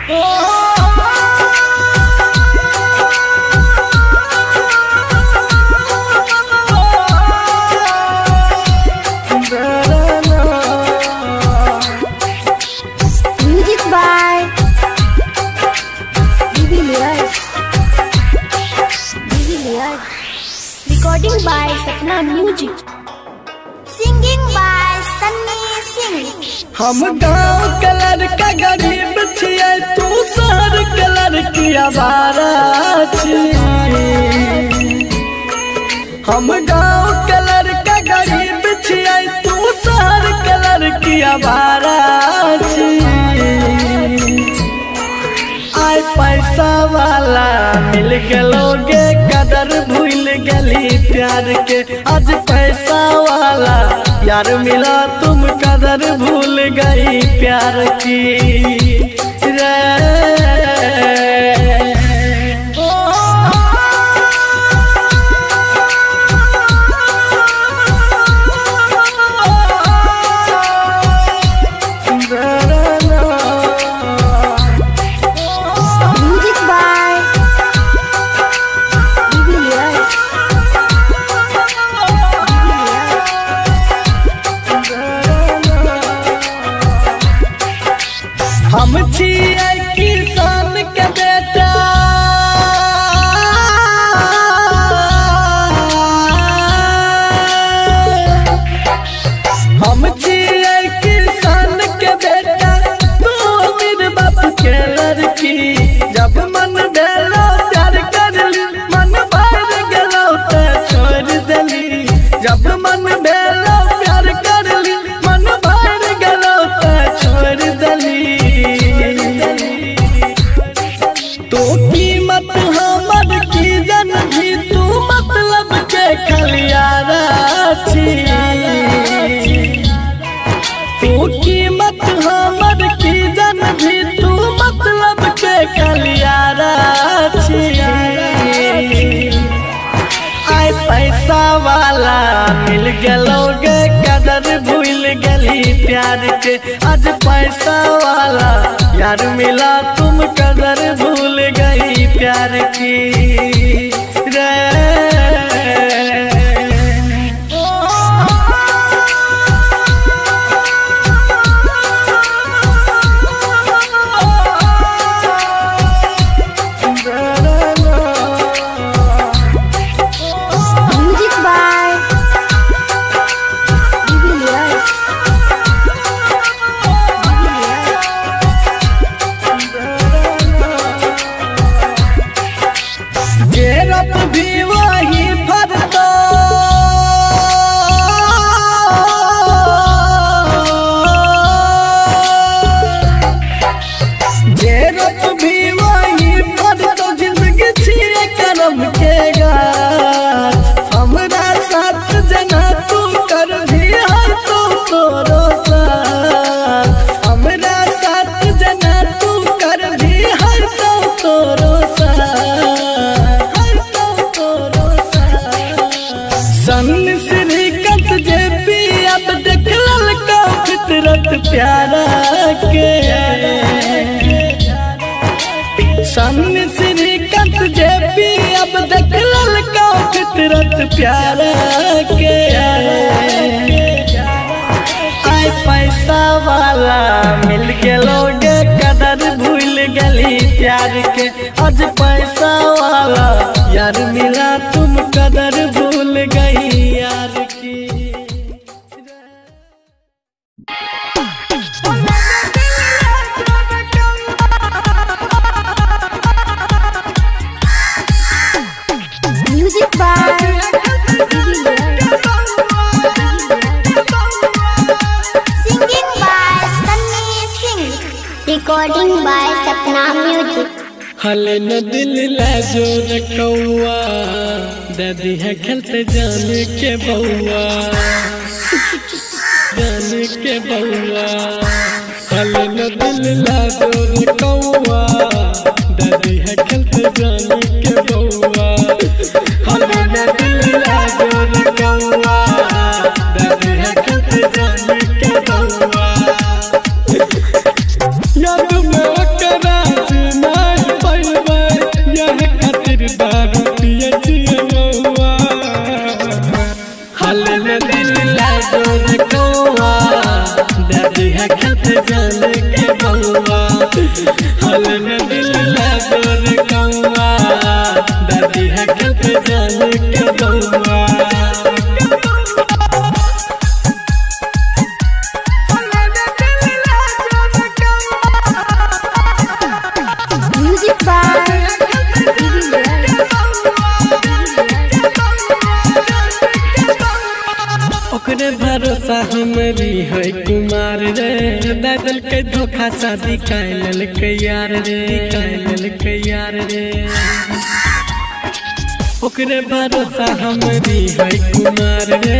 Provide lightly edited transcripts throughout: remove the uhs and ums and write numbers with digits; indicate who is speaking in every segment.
Speaker 1: Music by de Villiers. De Villiers. Recording by Sapna music.
Speaker 2: Singing by Sunny Singh.
Speaker 3: हम गाँव के लड़का गरीब छियै, तू शहर के लड़की आवारा छी। हम गाँव के लड़का गरीब छियै, तू शहर के लड़की आवारा छी। आइ पैसा वाला मिल गेलोगे, कदर भूल गली प्यार के। आज पैसा वाला यार मिला, तुम कदर भूल गई प्यार की रे।
Speaker 1: Music by de Villiers.
Speaker 3: हम छियै किसान के बेटा, हम छियै किसान के बेटा, तू अमीर बाप के लड़की। जब मन भेलो प्यार करली, मन भर गेलो ते छोड़ देली। जब मन भेलो प्यार करली, मन भर गेलो ते छोड़ देली। तो कीमत हमर की जन भी, तू मतलब के खलियारा छी। तू कीमत हमर की जन भी, तू मतलब के खलियारा छी। आइ पैसा वाला मिल गेलोगे, कदर भूल गली प्यार के। आज पैसा वाला यार मिला, तुम कदर भूल गई प्यार की रे।
Speaker 1: Music by de Villiers.
Speaker 3: गेरत भी वही फरता, गेरत भी वही फरतो, जिंदगी छियै करम के गाछ। हमरा साथ जना तू कर भी हर तू तोरो साथ। हमरा साथ जना तू कर भी हर तू तोरो साथ, हर तू तोरो साथ। सन श्रीकंत जे पी अब देख ललका फितरत प्यारा के। सन श्रीकंत जे पी अब देख ललका फितरत प्यारा के। आइ पैसा वाला मिल गेलोगे, कदर भूल गली प्यार के। आज पैसा वाला यार मिला, तुम कदर भूल गई यार की।
Speaker 1: Music by de Villiers.
Speaker 2: Singing by Sunny Singh. Recording by Sapna music.
Speaker 3: हले न दिल ला जो रकौआ, दादी है खेलते जान के बउआ, जान के बउआ। हले न दिल ला जो रकौआ, दादी है खेलते जान के बउआ। हले न दिल ला जो रकौआ, दादी है खेलते जान के बउआ। याद में ओकरा के बउआ हल न दिल लागो रे कौआ दादी है खेलते जान के बउआ। ओकरे भरोसा हमरी है कुमार रे दादल के धोखा शादी कैल के यार रे कैल के यार रे। ओकरे भरोसा हमरी है कुमार रे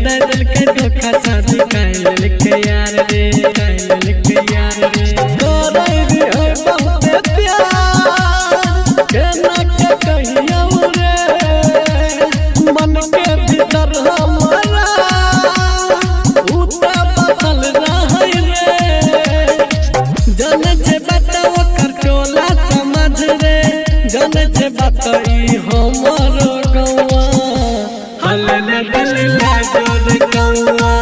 Speaker 3: दादल के धोखा शादी कैल के यार रे कैल के यार रे। तोरे भी है बहुत प्यार केना के कहियो रे मन के भीतर हमारा बताई हमारो गौआ हल न दिल लागो रे कौआ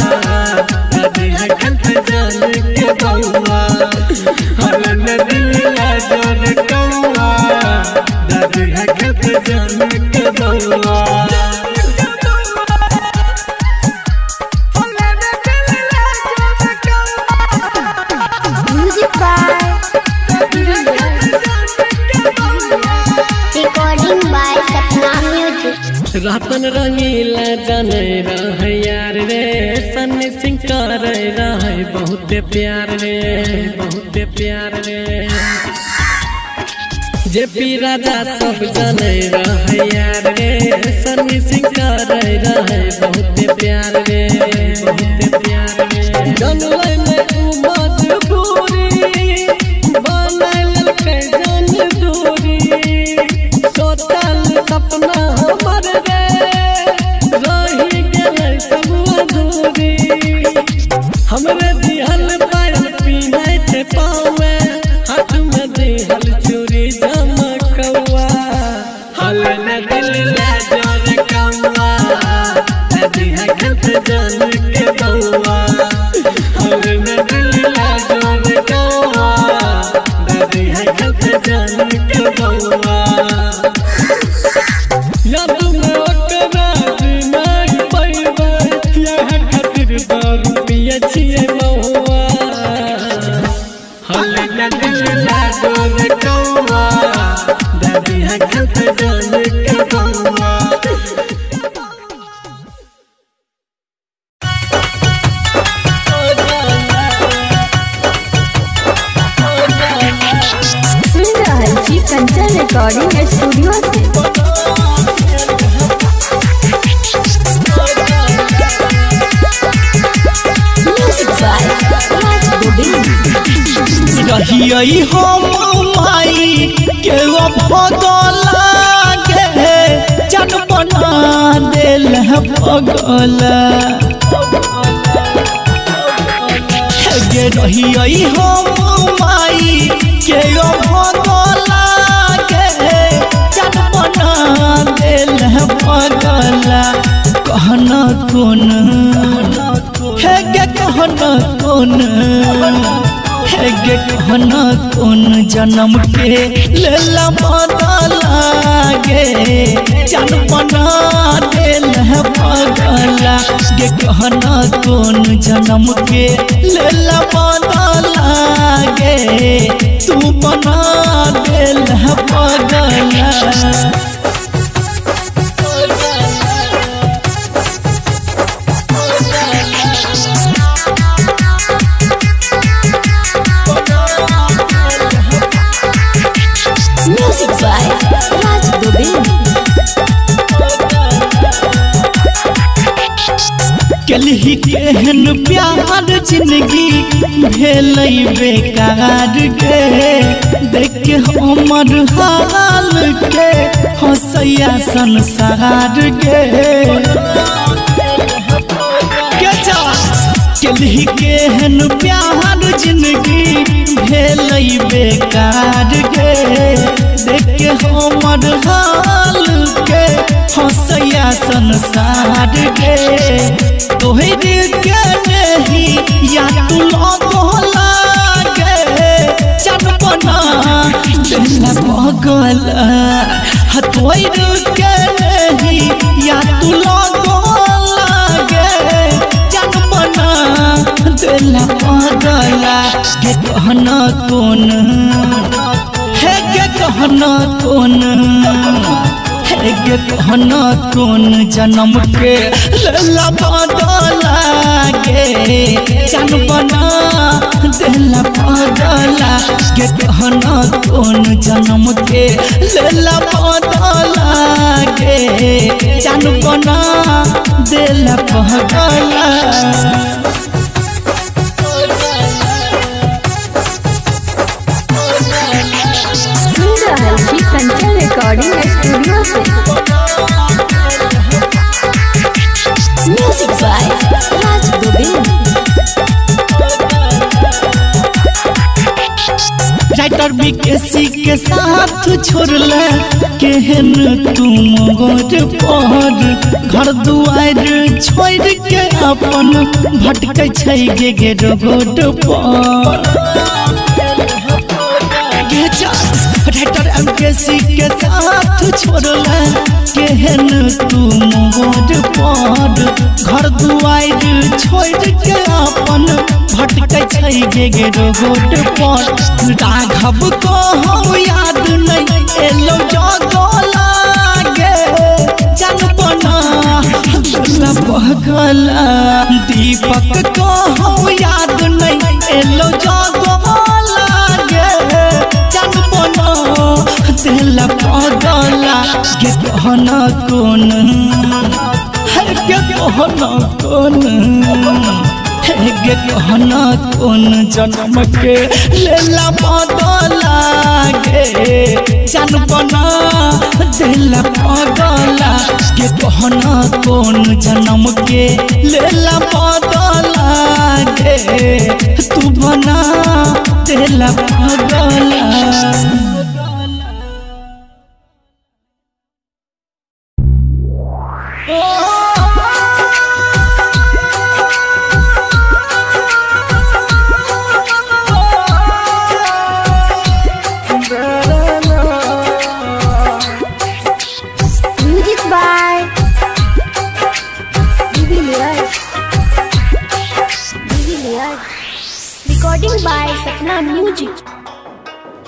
Speaker 3: दादी है खेलते जान के बउआ हल न दिल लागो रे कौआ दादी है खेलते जान के बउआ। रतन रंगीला जाने रहे यार रे सन्नी सिंह करे रहे बहुत प्यार रे बहुत प्यार रे। जेपी राजा सब जाने रहे यार रे सन्नी सिंह करे रहे बहुत प्यार रे बहुत प्यार रे। जानलै में उ मजबूरी बनैलकै जान दूरी सोचल सपना हमर रे रही गेलै सब अधूरी। हमरे दिहल पायल पिन्है छै पाँव में हाथ में दिहल चूड़ी झमकौआ हल न दिल लागो रे कौआ दादी है खेलते जान के बउआ हल न दिल लागो रे कौआ दादी है खेलते जान के बउआ। दादी है खेलते जान के बउआ।
Speaker 4: सुन रहल छी कंचन रिकॉर्डिंग स्टूडियो से।
Speaker 5: रहियई हम माई के पगला गे जन बना देल पगला गे। रहियई हम माई के पगला गे जन बना देल पगला। कहना कौन हे गे कहना कौन हे गे कहना कौन जन्म के लेला बदला गे जन बना देल पगला गे। कहना कौन जन्म के लेला बदला गे तू बना देल पगला। कलही केहन प्यार जिंदगी भेलै बेकार गे देख के हमर हाल के हंसैया संसार गे। कलही केहन प्यार जिंदगी भेलै बेकार गे देख के हमर हाल के हंसैया संसार गे। तोहरे के नहीं या तू लगो लागे पगल हतोइर के नहीं या तू लगल गे जान बना देला पगला के कहना कोन हे के कहना कोन हे के कहना कोन जन्म के लेला बदला गे जान बना देला पगला के कहना कोन जन्म के लेला बदला गे जान बना देला पगला।
Speaker 4: सुन रहल छी Kanchan recording studio Se. Music by Raj Govind.
Speaker 5: Writer BKC के साथ छोड़ले केहन तुम गोर पर घर दुआर छोड़ के अपन भटकै छै गे गे रोड पर। राइटर एमकेसी के साथ छोड़ले केहन तुम गोर पर घर दुआर छोड़ के अपन भटकै छै गे गे रोड पर। राघव को हम याद नहीं एलो जगला गे जान बना पगला दीपक को हम याद नहीं एलो जगला गे जान बना देला पगला के कहना कोन हे के कहना कोन हे गे कहना कोन जन्म के लेला बदला गे जान बना देला पगला के कहना कोन जन्म के लेला बदला गे तू बना देला पगला।
Speaker 2: Music by
Speaker 1: Recording by Sapna Music.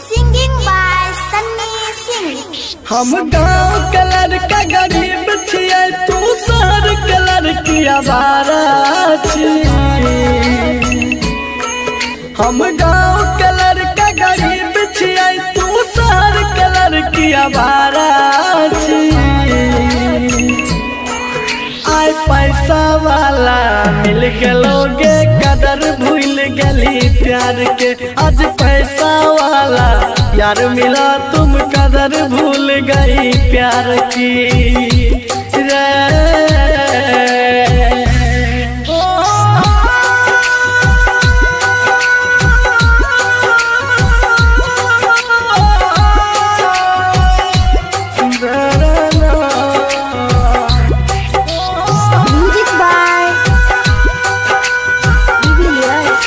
Speaker 2: Singing by Sunny Singh.
Speaker 3: हम गाँव के लड़का गरीब छियै तू शहर के लड़की आवारा छी। हम गाँव के लड़का गरीब छियै तू शहर के लड़की आवारा छी। आइ पैसा वाला मिल गेलोगे कदर भूल गली प्यार के। आज पैसा वाला यार मिला तुम कदर भूल गई प्यार की रे।
Speaker 2: Music by DVLS.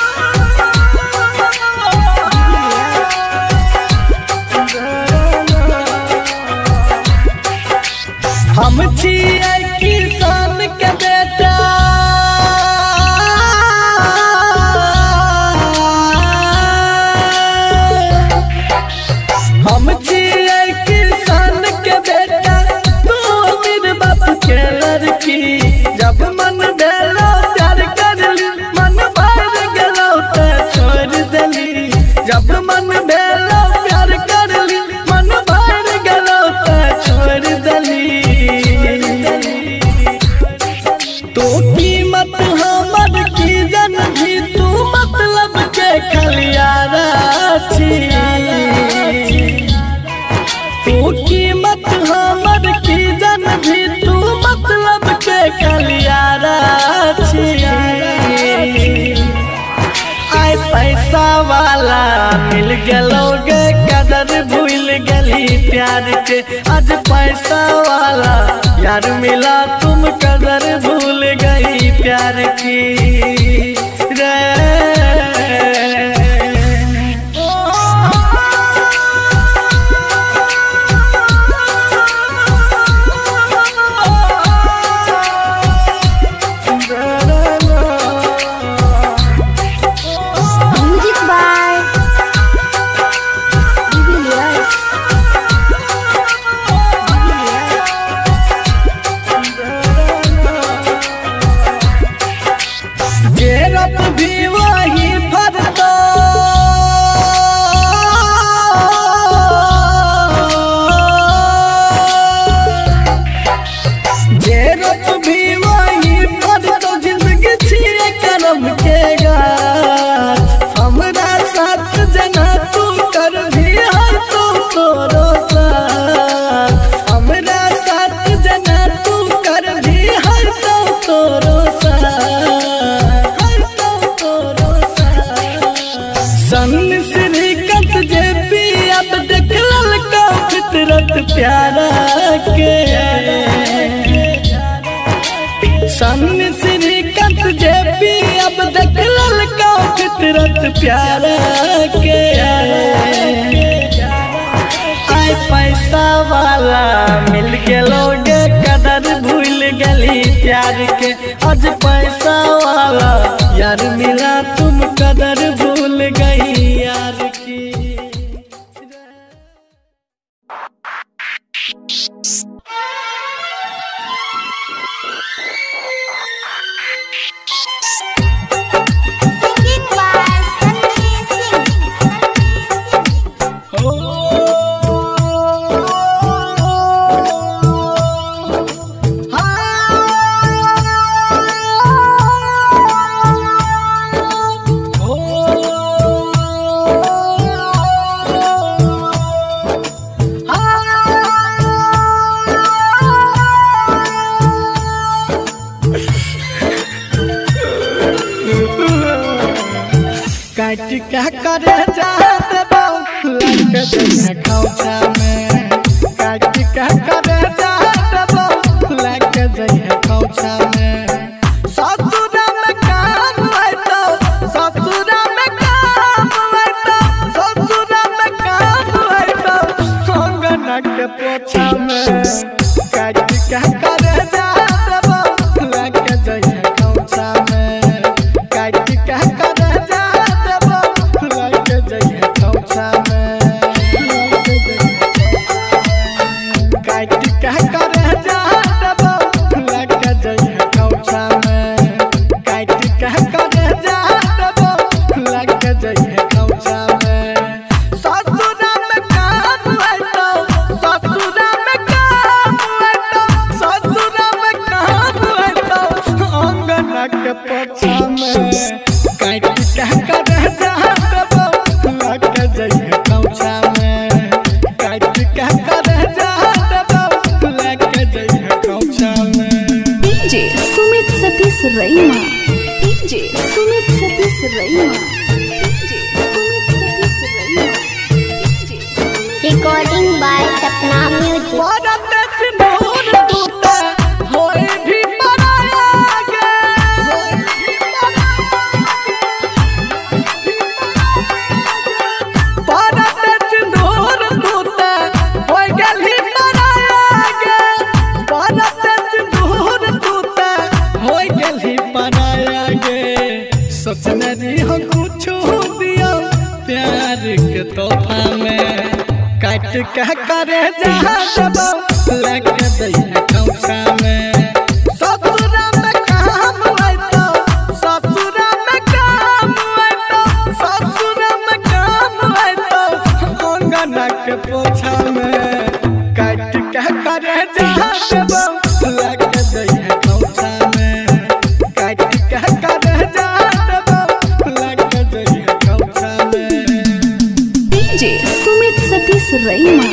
Speaker 3: हम छियै किसान के बेटा हम छियै किसान के बेटा तू अमीर बाप के लड़की। जब मन भेलो प्यार करली मन भर गेलो ते छोड़ देली। जब मन भेलो प्यार करली मन भर गेलो ते छोड़ देली। तो कीमत हमर की जन भी तू मतलब के खलियारा छी। तू कीमत हमर की जन भी तू मतलब के खलियारा छी। आइ पैसा वाला मिल गेलोगे कदर भूल गली प्यार के। आज पैसा वाला यार मिला तुम कदर भूल गई प्यार की रे। प्यारा के। सामने श्रीकांत जेपी अब देख ललका फितरत प्यारा के। आय पैसा वाला मिल गेलो गे कदर भूल गली प्यार के। आज पैसा वाला यार मिला तुम कदर भूल गई यार की।
Speaker 2: Singing by Sunny Singh.
Speaker 3: काट क्या करे जाते में, काट क्या करे जाते लग जइहे खौछा में। ससुरा में काम आइतो, ससुरा में काम आइतो, ससुरा में काम आइतो अंगना के पोछा में। काट क्या करे जाते लग जइहे खौछा में, काट क्या करे जाते लग जइहे खौछा में। काट क्या करे जाते लग जइहे खौछा में, काट क्या करे जाते लग जइहे खौछा में। ससुरा में काम आइतो, ससुरा में काम आइतो, ससुरा में काम आइतो अंगना के पोछा में। काट क्या करे जाते लग जइहे खौछा में, काट क्या करे जाते लग जइहे खौछा में।
Speaker 4: DJ Sumit Satish Raima, DJ Sumit Satish Raima, DJ Sumit Satish Raima, DJ
Speaker 2: Recording by Sapna Music.
Speaker 3: परत सिंदूर तूता होए भी पराया गे। परत सिंदूर तूता होए गेलही पराया गे। परत सिंदूर तूता होए गेलही पराया गे। सोचने रही हम कुछ दिया प्यार के तोहफा में, काट के करे जा लग जइहे खौछा में। ससुरा में काम आइतो, ससुरा में काम आइतो, ससुरा में काम आइतो अंगना के पोछा में। काट के करे जा लग जइहे खौछा में, काट के करे जा लग जइहे खौछा में।
Speaker 4: DJ Sumit Satish Raima,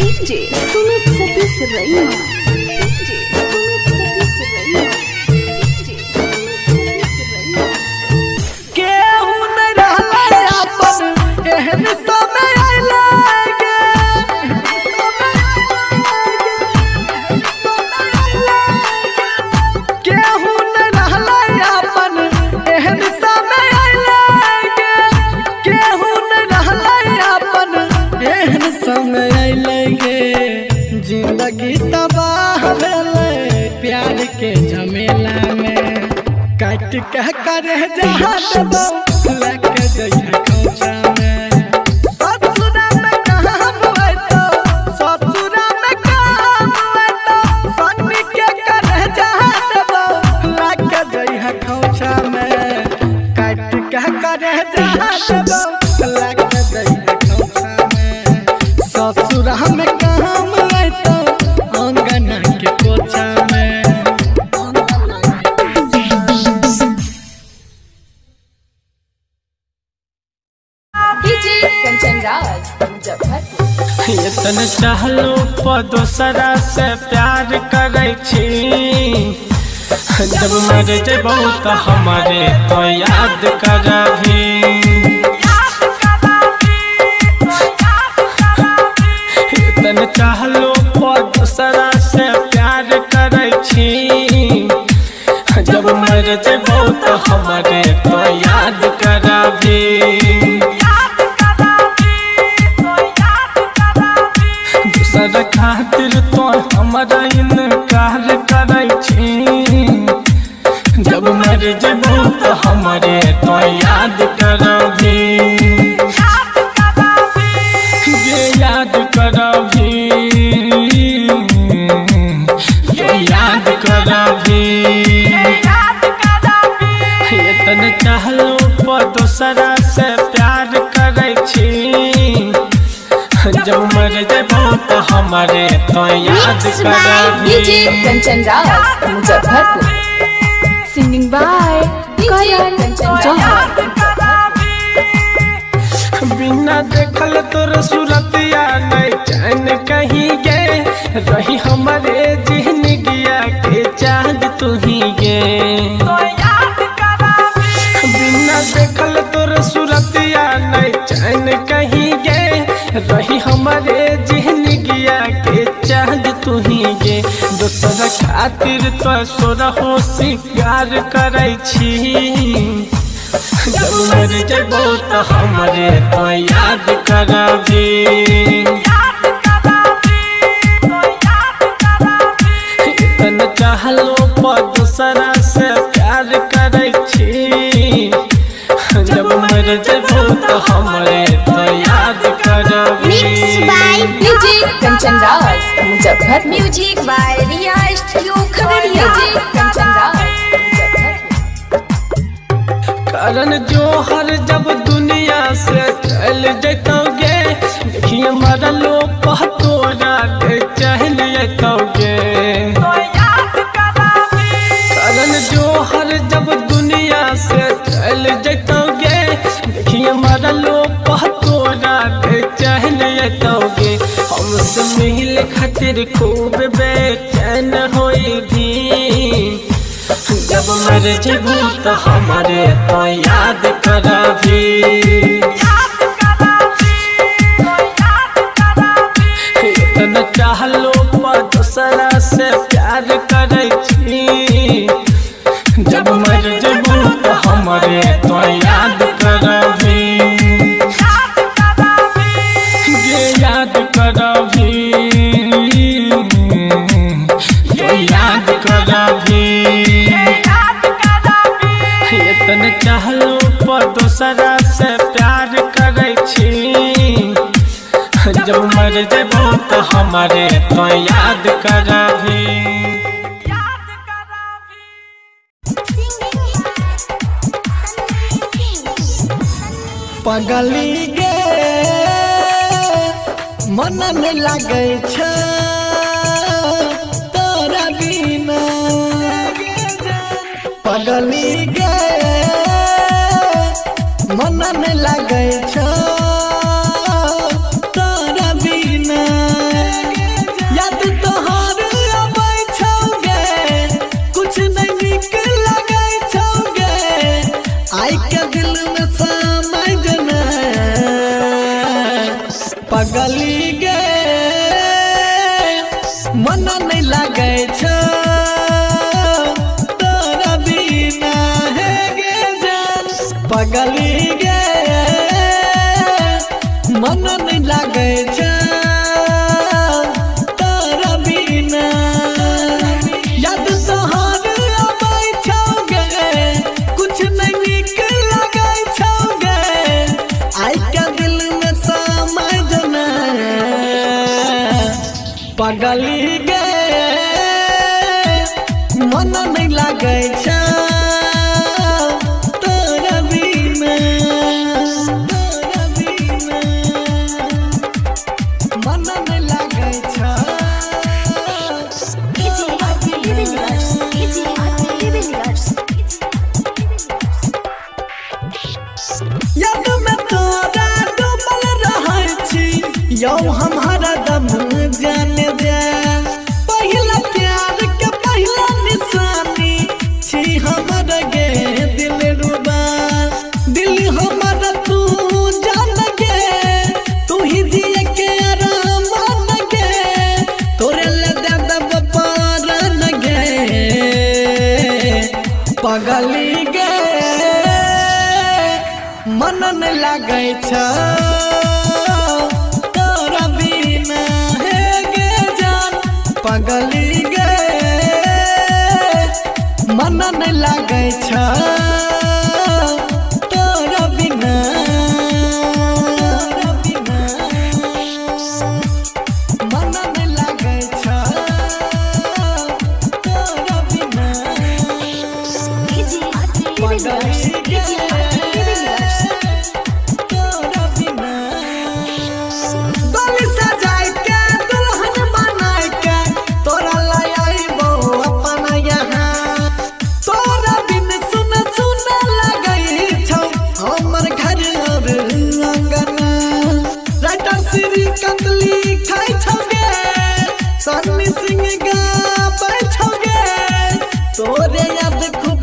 Speaker 4: DJ Sumit Satish Raima, DJ Sumit Satish Raima, DJ Sumit Satish Raima.
Speaker 3: केहू नहीं रहलै अपन एहन समय अइलै गे। केहू नहीं रहलै अपन एहन समय अइलै गे। केहू नहीं रहलै अपन एहन समय अइलै गे। जिंदगी तबाह भेलै प्यार के झमेला में, काट के करे जा लग जइहे खौछा में। ससुरा में काम आइतो, ससुरा में काम आइतो, सन्नी के करे जा लग जइहे खौछा में। काट के करे जा लग जइहे खौछा में। ससुरा में काम आइतो अंगना के पोछा में।
Speaker 6: डीजे कंचन राज मुजफ्फरपुर।
Speaker 7: एतन चाहलो पर दोसरा से प्यार करै छी, जब मर जेबौ त हमारे तो याद करबी। एतन चाहलो खातिर तो हमरा इनकार करै छी। जब मर जेबौ तो हमरे तो याद करबी, गे याद करबी, गे याद करबी। एतन चाहलो पर दोसरा से प्यार करै छी। जब मर जेबौ तो हमरे तो याद करबी।
Speaker 6: DJ Kanchan Raj Muzaffarpur.
Speaker 4: Singing by Karan Johar.
Speaker 7: बिना देखल तोर सूरतिया नहीं चैन कहीं गे, रही हमारे जिंदगिया के चांद तू ही गे। बिना देखल तोर सूरतिया नहीं चैन कहीं गे, रही हमारे जिंदगिया के चांद तू ही गे। दोसर खातिर तो सोरहो शिकार करै छी। जब मर जेबौ तो हमरे तो याद करबी। इतन चाहलो पर दोसरा से प्यार करै छी। जब मर जेबौ तो हमरे तो याद करबी।
Speaker 6: DJ Kanchan Raj Muzaffarpur.
Speaker 1: Music by Riya studio Khagaria.
Speaker 6: DJ Kanchan Raj Muzaffarpur.
Speaker 7: Karan Johar जब दुनिया से चल जतौ गे, देखिए मरलो तोरा के चल जतौ गे। करण जोहर जब दुनिया से चल जतौ गे, देखिए मरलो तोरा के चल जतौ गे। हमसे मिल खातिर खूब बेचैन होई भी। जब मर जेबू तो हमारे तो याद करबी। इतना चाहलो पर दोसरा से प्यार करै छी। जब मर जेबू तो हमारे तो याद करबी, गे याद करबी, गे याद करबी। इतन चाहलो पर दोसरा से प्यार करै छी। जब मर जेबौ तो हमारे तो याद करबी।
Speaker 3: पगली गे मन नहीं लागै छै तोरा बिना। पगली गे मन नहीं लागै छै तोरा बिना। याद तोहर अबै छौ गे, कुछ नहीं नीक लगै छौ गे। आइ के दिल में समय जना। पगली गे मन नहीं लागै छै तोरा बिना। हे गे जान पगली गे मन नहीं लागै छै तोरा बिना। याद तोहर अबै छौ गे, कुछ नहीं नीक लगै छौ गे। आइ के दिल में समय जना। पगली गे मन नहीं लागै छै तोरा बिना। तोरा बिना मन नहीं लागै छै। याद में तोरा डूबल रहै छी, यौ हम हरदम जान जा। पहिला प्यार के पहिला निशानी छी हमर गे दिल रुबा। दिल हमर तू जान गे, तू ही दिए के आराम गे। तोरे ले दे देब पारन गे। पगली गे मन नहीं लागै छै तोरा बिना। हे गे जान डोली सजाय के दुल्हन बनाय के तोरा ले आइबो अपन यहाँ। तोरा बिन सुन सुन लगै छौ हमर घर और अंगना। राइटर श्री कंदली खाइ छौ गे, सन्नी सिंह गाबै छौ गे, तोरे याद खूब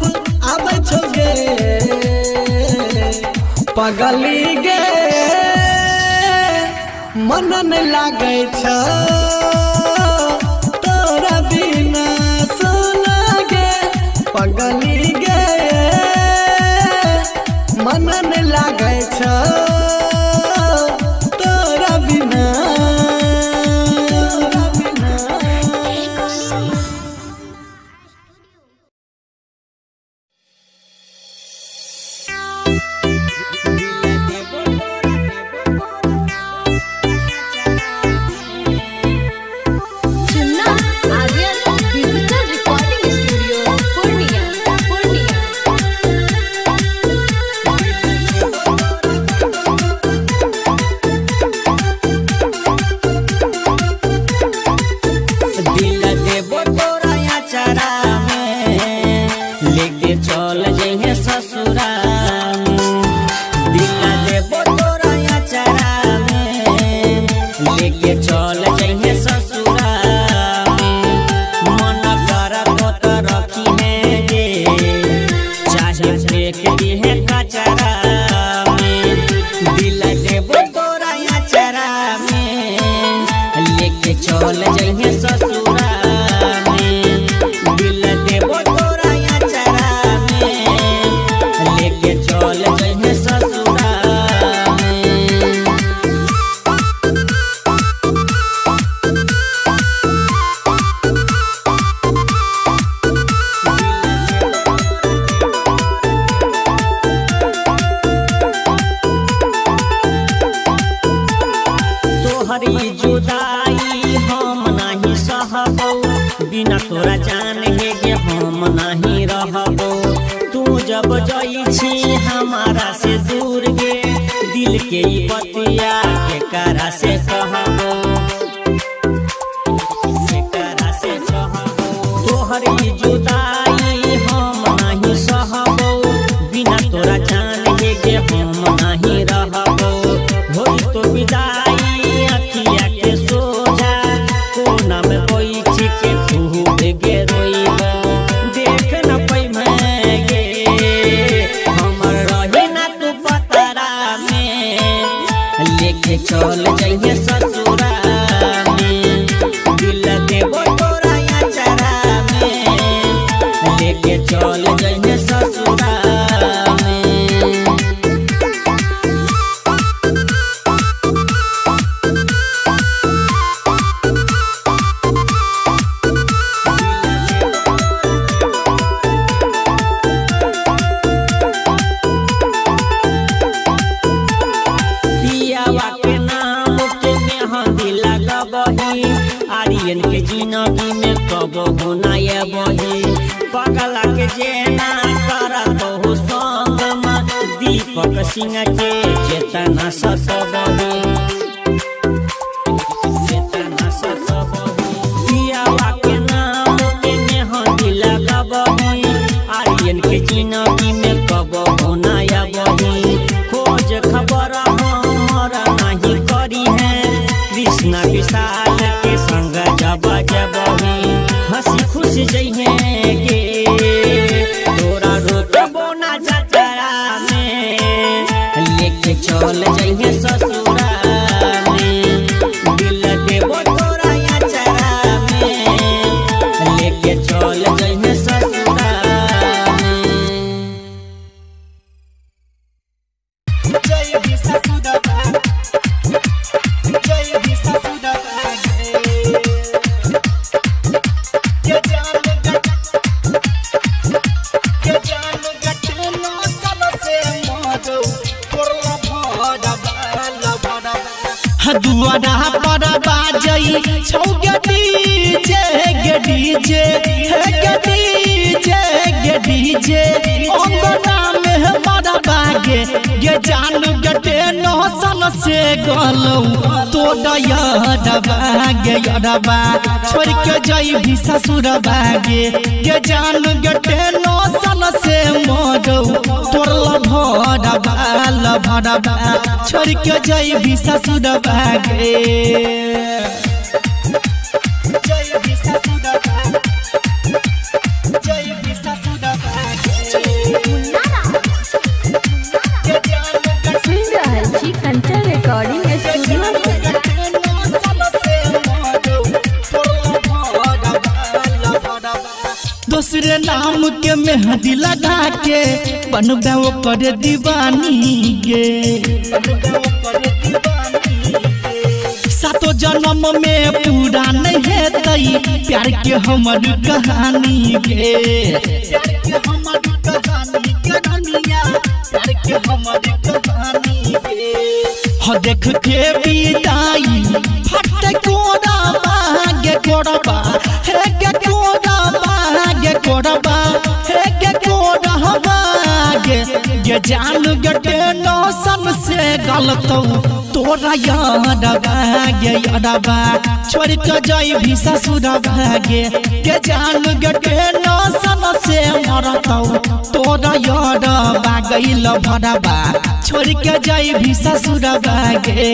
Speaker 3: आबै छौ गे। पगली गे मन नै लागै छौ तोरा बिना सोना गे। पगली गे मन नै लागै छौ तोरा बिना।
Speaker 4: Chunna Aryan digital recording studio Purnia Purnia.
Speaker 8: दिल देबो तोरा अचरा में लेके चल जइहे ससुरा में। दिल देबो तोरा अचरा में लेके चल जइहे ससुरा में। मन करतो त रखी है गे, चाहे फेंक दिहे कचरा में। दिल देबो तोरा अचरा में लेके चल जइहे ससुरा में। दिल देबो तोरा अचरा में लेके चल जइहे ससुरा में। तोहरी जुदाई हम नाही सहबो, बिना तोरा जान हे गे हम नाही रहबो। तू जब जई छी हमारा से दूर गे, दिल के ई बतिया केकरा से कहबो, केकरा से कहबो। तोहरी जुदाई हम नाही सहबो, बिना तोरा जान हे गे हम नाही रहबो। होई तो विदाई अखिया के सोझा, कोना में बैठ के खूब गे रोइबो। देख न पैमे गे हमर रही ना तू पतरा में, लेके चल जइहे ससुरा में। दिल देबो तोरा अचरा में लेके चल जइहे ससुरा में। पियावा के नाम के मेहंदी लगबही, आर्यन के जिनगी में कबहु ना अबही। पगला के जेना करतहु संग में, दीपक सिंह के चेतना सतबही, चेतना सतबही। पियावा के नाम के मेहंदी लगबही, आर्यन के जिनगी में कबहु ना अबही। खोज खबर हमर नहीं करी है, कृष्ण विशाल के संग जब जबही। हंसी खुश जइहे गे तोरा रोकबो ना जतरा में, लेके चल जइहे ससुरा में। दिल देबो तोरा अचरा में लेके चल जइहे ससुरा में।
Speaker 5: दुआरा पर बाजई छौ गे डीजे गे डीजे हे गे डीजे गे डीजे अंगना में बड़ा बागे गे जान गटे नौसन से गलौ तो दया गे यरबा छोड़ के जाई भी ससुर बागे गे जान गटे नौसन से मरौ तोर भरबा लभरबा छोड़ के जाई भी ससुर बागे
Speaker 4: सुन रहल छी कंचन रिकॉर्डिंग स्टूडियो से।
Speaker 5: दूसरे नाम के मेहंदी लगा के बनबे ओकर दीवानी गे सातो जन्म में पूरा नहीं हेतै प्यार के हमर कहानी गे प्यार के हमर कहानी के दुनिया प्यार के हमर कहानी गे हो देख के विदाई फट कोरा बागे कोरबा हे के कोरा बागे कोरबा हे के कोरा बागे गे जान गटे नौसन से गलतौ तोरा याद बागे यादबा छोड़ के जाई भी ससुर भागे के जान गटे नौसन से मरतौ तोरा याद बागैल भरबा छोड़ के जाई भी ससुर भागे।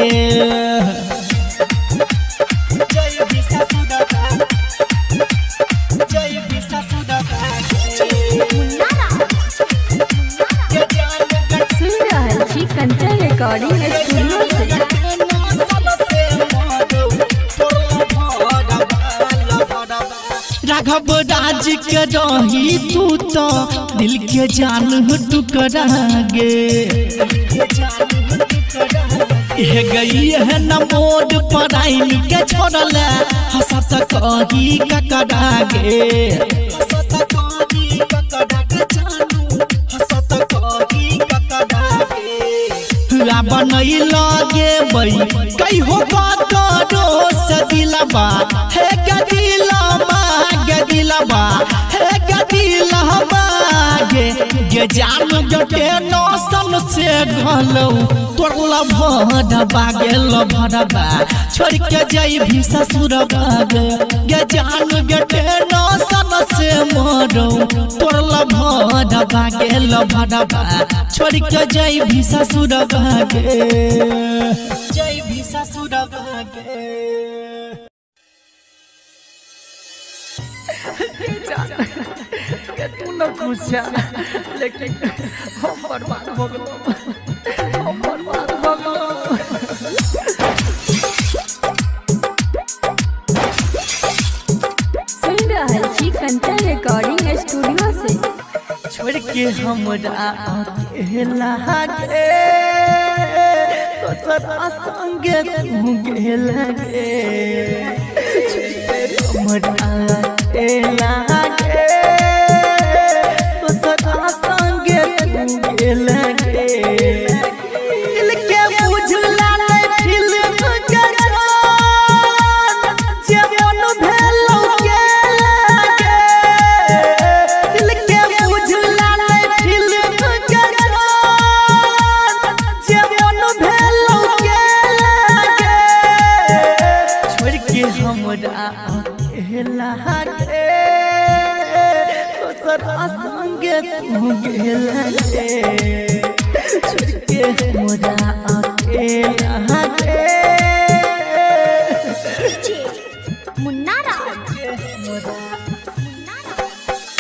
Speaker 4: सुन रहल छी कंचन रिकॉर्डिंग स्टूडियो से।
Speaker 5: राघव राज के रही तू तो दिल के जान टुकरा गे हे गई है न मोड पराइन के छोड़ल हंसत कही ककरा गे हंसत कही ककरा गे जानू हंसत कही ककरा गे बनई लगे बई कई हो करो सदिलबा हे गदिलबा गदिलबा हे गदिलबा गे गे जान गटे नौसन से गलौ तोर लभरबा गेल भरबा छोड़ के जाई भी ससुर बागे गे जान गटे नौसन से मरौ तोर लभरबा गेल भरबा छोड़ के जाई भी ससुर बागे जाई भी ससुर बागे।
Speaker 3: तू न खुश है लेकिन हम बर्बाद हो गए, हम बर्बाद हो गए।
Speaker 4: सुन रहल छी कंचन रिकॉर्डिंग स्टूडियो से।
Speaker 3: छोड़ के हमरा अकेला गे दोसरा संगे तू गेला गे छोड़ के हमरा अकेला गे दोसरा संगे तू गेला गे दिल के बुझला नहीं फिल्म के जान जे मन भेलौ के गे दिल के बुझला नहीं फिल्म के जान जे मन भेलौ के गे छोड़ के हमरा अकेला गे दोसरा संगे तू गेला गे छोड़ के हमरा अकेला गे।
Speaker 2: मुन्ना राज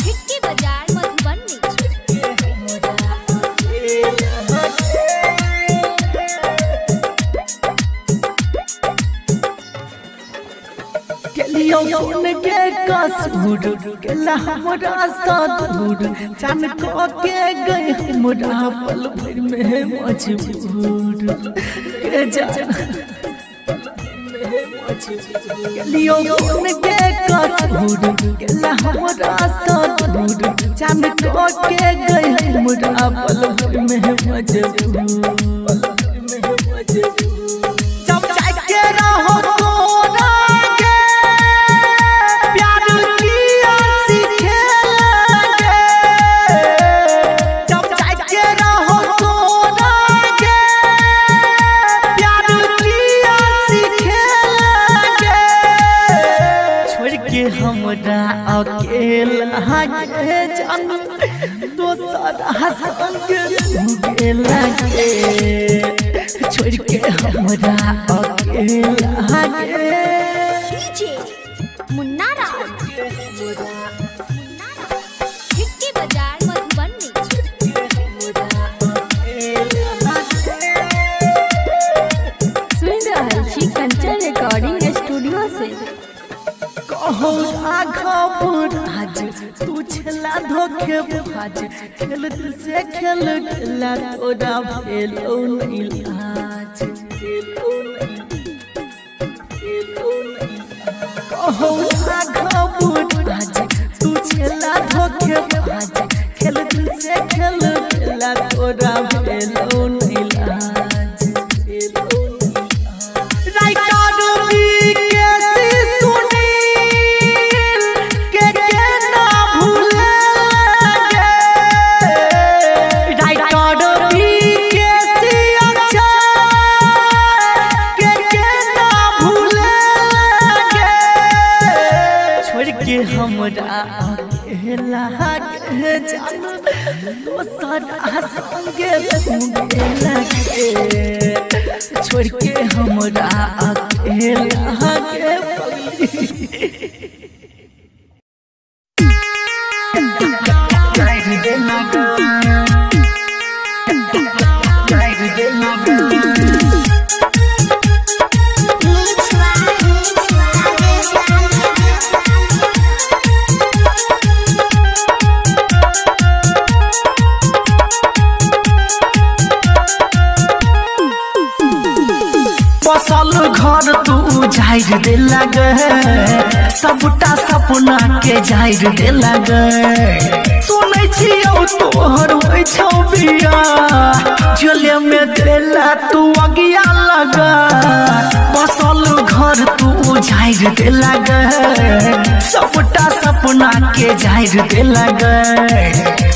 Speaker 2: हिट्टी बाजार मधुबनी।
Speaker 3: केलियो कौन के कसूर केला हमरा सदूर जान को के गए हमरा पल भर में मजबूर के जान केलियो कौन के कसूर केला हमरा सदूर जान को के गए हमरा पल भर में मजबूर जब जाके रहो तोरा के प्यार किया सीखे लगे हमरा अकेला के जान दोसर संग तू गेला गे, छोड़ के हमरा अकेला गे।
Speaker 2: डीजे मुन्ना राज, हिक्की बाजार मधुबनी।
Speaker 4: सुन रहल छी कंचन रिकॉर्डिंग स्टूडियो से।
Speaker 3: कहो राघव राज तू छला धोखेबाज, खेल दिल से खेल गेला तोरा भेलो नहीं लाज। कहो राघव राज तू छला धोखेबाज, खेल दिल से खेल गेला तोरा भेलो नहीं लाज। हमरा अकेला के जान दोसर संग तू गेला गे, छोड़ के हमरा अकेला के। बसल घर तू जाहिर देला गे, सबटा सपना के जाहिर देला गे। सुनै छियौ तोहर होइ छौ बियाह, जेले में देला तू अगिया लगा। बसल घर तू जाहिर देला गे, सबटा सपना के जाहिर देला गे।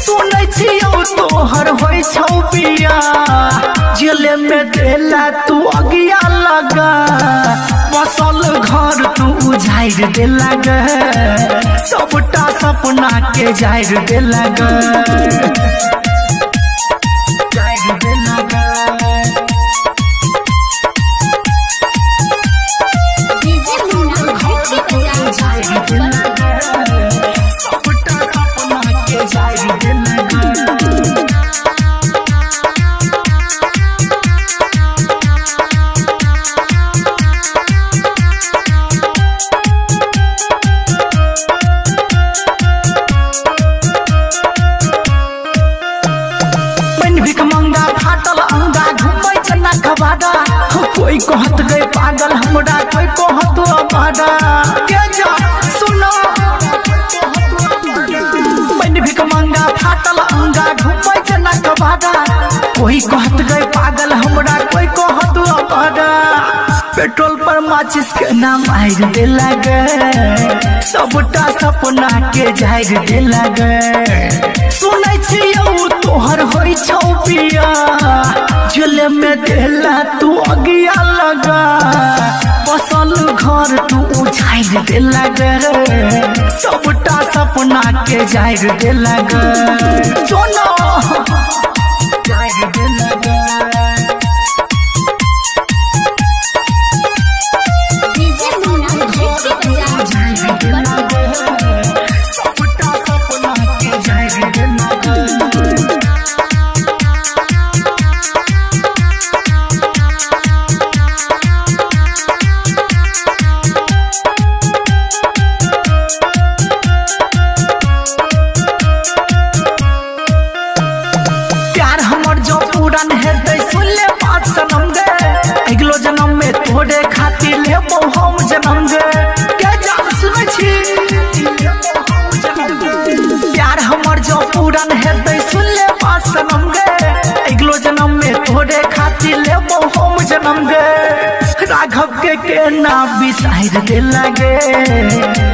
Speaker 3: सुनै छियौ तोहर होइ छौ बियाह, जेले में देला तू अगिया लगा। बसल घर तू जाहिर देला गे, सबटा सपना के जाहिर देला गे। जाहिर देला गे।
Speaker 2: डीजे मुन्ना हिक्की बाजार मधुबनी।
Speaker 3: सबटा सपना के जाहिर देला गे। कोई कहत गए पागल हमरा, कोई कहत अबाडा के जा सुनो। बन भिख मंगा फाटल अंगा घूमै जना कबाडा, कोई कहत गए पागल हमरा, कोई कहत अबाडा। पेट्रोल पर माचिस के नाम आइर देला गे, सबटा सपना के जाहिर देला गे। सुनै छियौ तोहर होइ छौ बियाह, जेले में देला तू अगिया लगा। बसल घर तू जाहिर देला गे, सबटा सपना के जाहिर देला गे। सुनो जाहिर देला गे।
Speaker 2: डीजे मुन्ना हिक्की बाजार मधुबनी।
Speaker 3: सबटा सपना के जाहिर देला गे। प्यार हमर जो पूरन हेतै सुन ले बात सनम गे, अगिलो जन्म में तोरे खातिर लेबौ हम जन्म गे। के जान सुनै छी प्यार हमर जो पूरन हेतै सुन ले बात सनम गे, अगिलो जन्म में तोरे खातिर लेबौ हम जन्म गे। राघव के केना बिसार देला गे,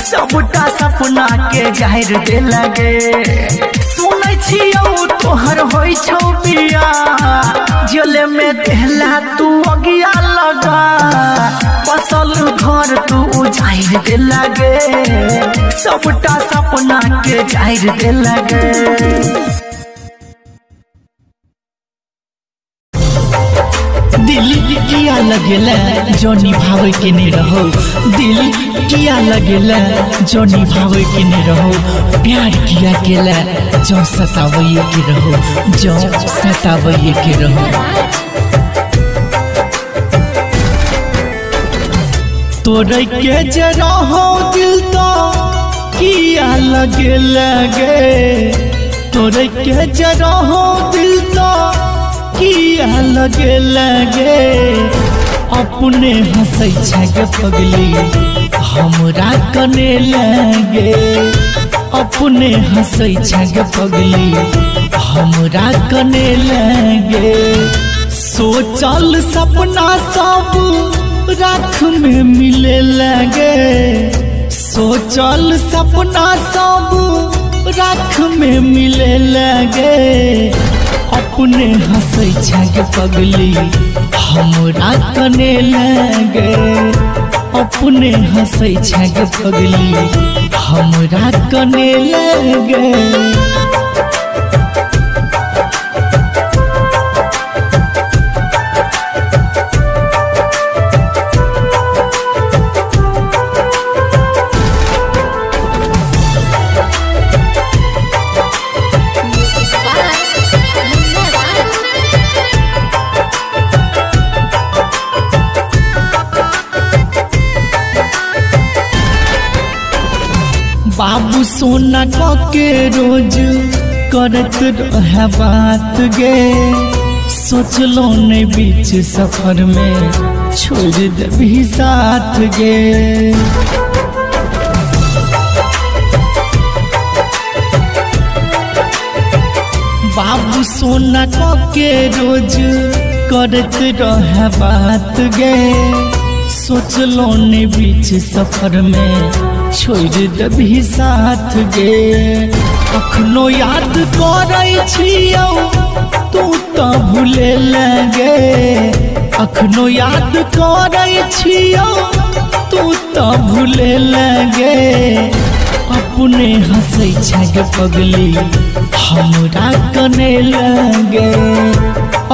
Speaker 3: सबटा सपना के जाहिर देला गे। सुनै छियौ तोहर होइ छौ बियाह, जेले में देला तू अगिया लगा। बसल घर तू जाहिर देला गे,
Speaker 5: सबटा सपना के जाहिर देलक। दिल किया लगेला जो निभावे के नहीं रहो, दिल किया लगेला जो निभावे के नहीं रहो, प्यार किया केला जो सतावे के रहो, जो सतावे के रहो। तोरे के जे रहो दिल तो किया लगे लगे, तोरे के जे रहो दिल तो किया लगे लगे, अपने हंसै छै गे पगली हमरा कने लगे, अपने हंसै छै गे पगली हमरा कने लगे। सोचल सपना सब राख में मिले लगे, सोचल सपना सब राख में मिले लगे, अपने हंसै छै गे पगली हमरा कने लगे, अपने हंसै छै गे पगली हमरा कने लगे। बाबू सोना के रोज करत रहे बात गे, सोचलो नहीं बीच सफर में छोड़ देबी साथ गे। बाबू सोना के रोज करत रहे बात गे, सोचलो नहीं बीच सफर में छोड़ देबी साथ गे। अखनो याद करै छियौ तू तो भूले लगे, अखनो याद करै छियौ तू तो भूले लगे, अपने हंसै छै गे पगली हमरा कने लगे,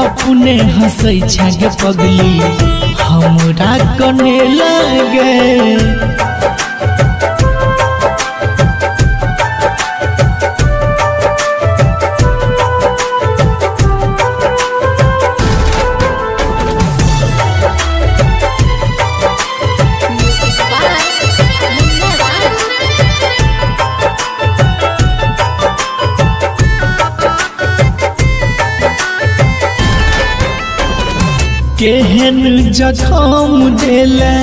Speaker 5: अपने हंसै छै गे पगली हमरा कने लगे। केहन जखम देले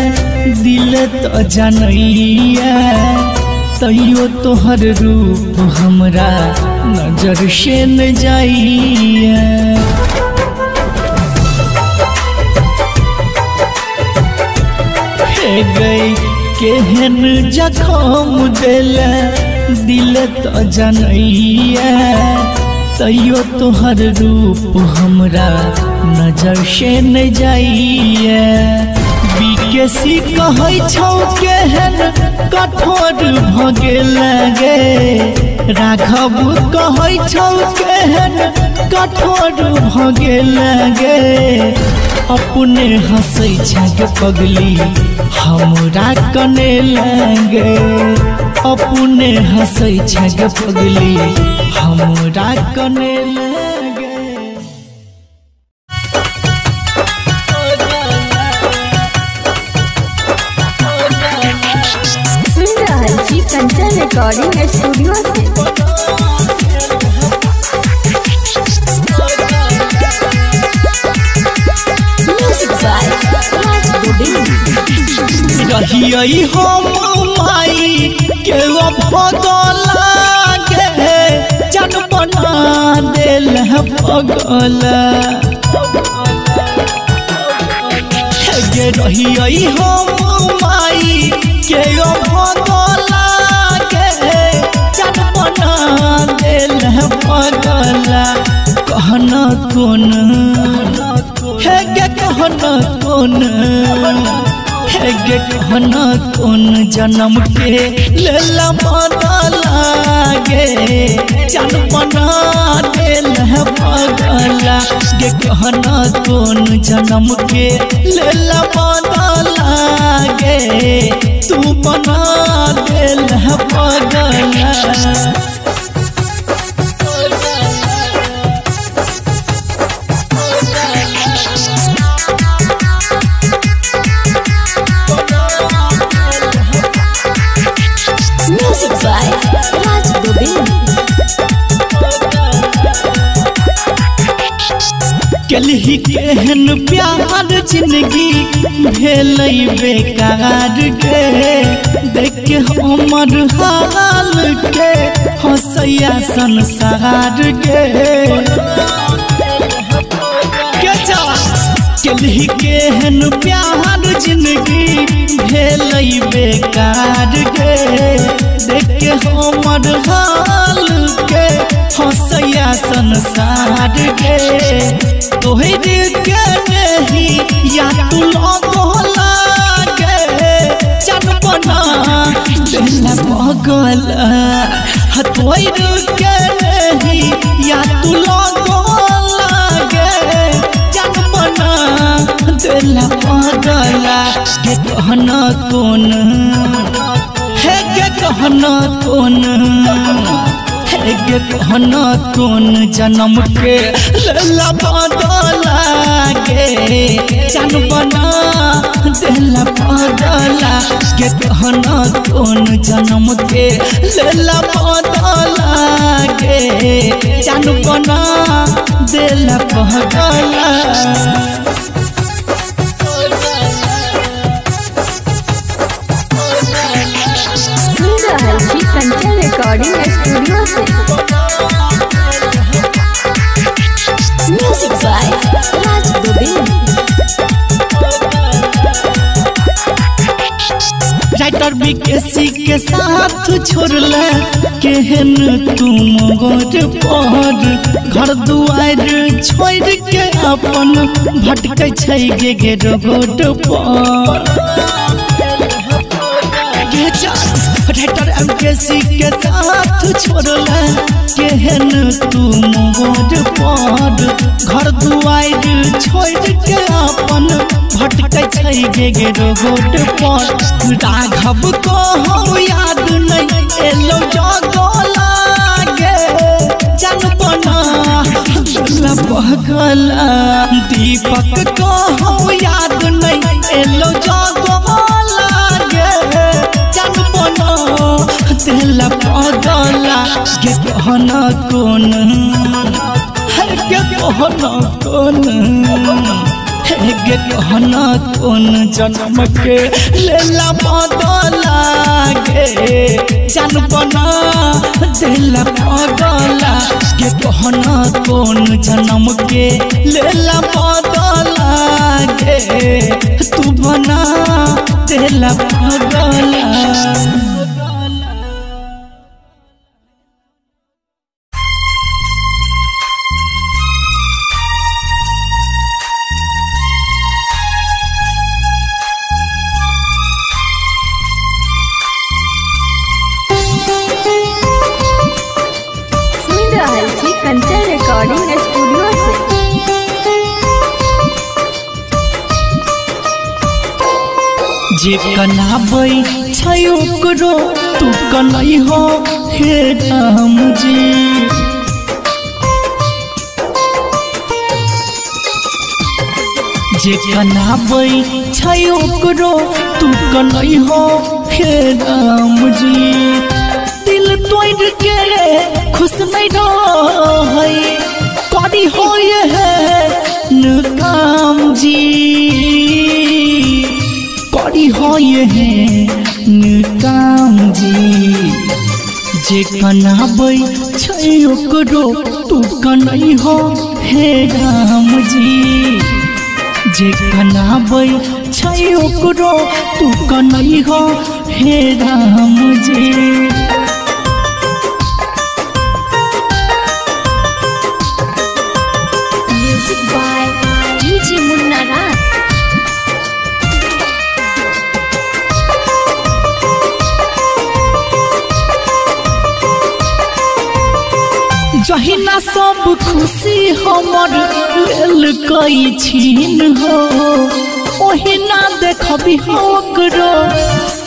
Speaker 5: दिल तो जानैया, तैयो तोहर रूप हमरा नजर से न जाइया। हे गई केहन जखम देले दिल तो जानैया, तैयो तोहर रूप हमरा नजर से न जाइए। बीकेसी कहै छौ केहन कठोर भ गेल गे, राघव कहै छौ केहन कठोर भ गेल गे, अपने हंसै छै गे पगली हमरा कने लगे, अपने हंसै छै गे पगली हमरा कने लगे।
Speaker 4: सुन रहल छी कंचन रिकॉर्डिंग स्टूडियो से। Music by Raj Govind.
Speaker 5: रहियै हम माई के पगला गे, जन बना देल पगला गे। रहियै हम माई के पगला गे, जन बना देल पगला। कहना कोन हे गे, कहना कोन हे गे कहना कोन जन्म के लेला बदला गे जान बना देल पगला गे कहना कोन जन्म के लेला बदला गे तू बना देल पगला।
Speaker 4: Music by Raj Gobind.
Speaker 5: कलही केहन प्यार जिंदगी भेलै बेकार के देख हमर हाल के हंसैया संसार के कलही केहन प्यार जिंदगी भेलै बेकार के देख हमर हाल के हंसैया संसार के तोहर के नहीं या तू लगला गे जान बना देला पगला तोहर के नहीं या तू लगला गे जान बना देला पगला गे कहना कोन हे गे कहना कोन हे गे कहना कोन जन्म के लेला बदला गे जान बना देला पगला गे कहना कोन जन्म के लेला बदला गे जान बना देला पगला।
Speaker 4: सुन रहल छी Kanchan recording studio Se. Music by Raj Gobind.
Speaker 5: Writer BKC के साथ छोड़ले केहन तू मोर पर घर दुआर छोड़ के अपन भटकै छै गे गे रोड पर राइटर एमकेसी के साथ छोड़ले केहन तू मोर पर घर दुआर छोड़ के अपन भटकै छै गे गे रोड पर राघव को हम याद नहीं एलो जगला गे जान बना पगला दीपक को हम याद नहीं एलो जगला गे जान बना देला पगला गे कहना कोन हे गे कहना कोन हे गे कहना कोन जन्म के लेला बदला गे जान बना देला पगला गे कहना कोन जन्म के लेला बदला गे तू बना देला पगला।
Speaker 4: सुन रहल छी कंचन रिकॉर्डिंग स्टूडियो से।
Speaker 5: जे कनाबै छै ओकरो तू कनै हो हे राम जी जे कनाबै छै ओकरो तू कनै हो हे राम जी दिल तोड़ के खुश नहीं रहै करी होय है न काम जी करी होय है न काम जी जे कनाबै छै ओकरो तू कनै हो हे राम जी जे कनाबै छै ओकरो तू कनै हो हे Ram ji.
Speaker 2: Music by DJ Munna Raj.
Speaker 5: जहिना सब खुशी हमर लेलकै छीन हो, ओहिना देखबी ओकरो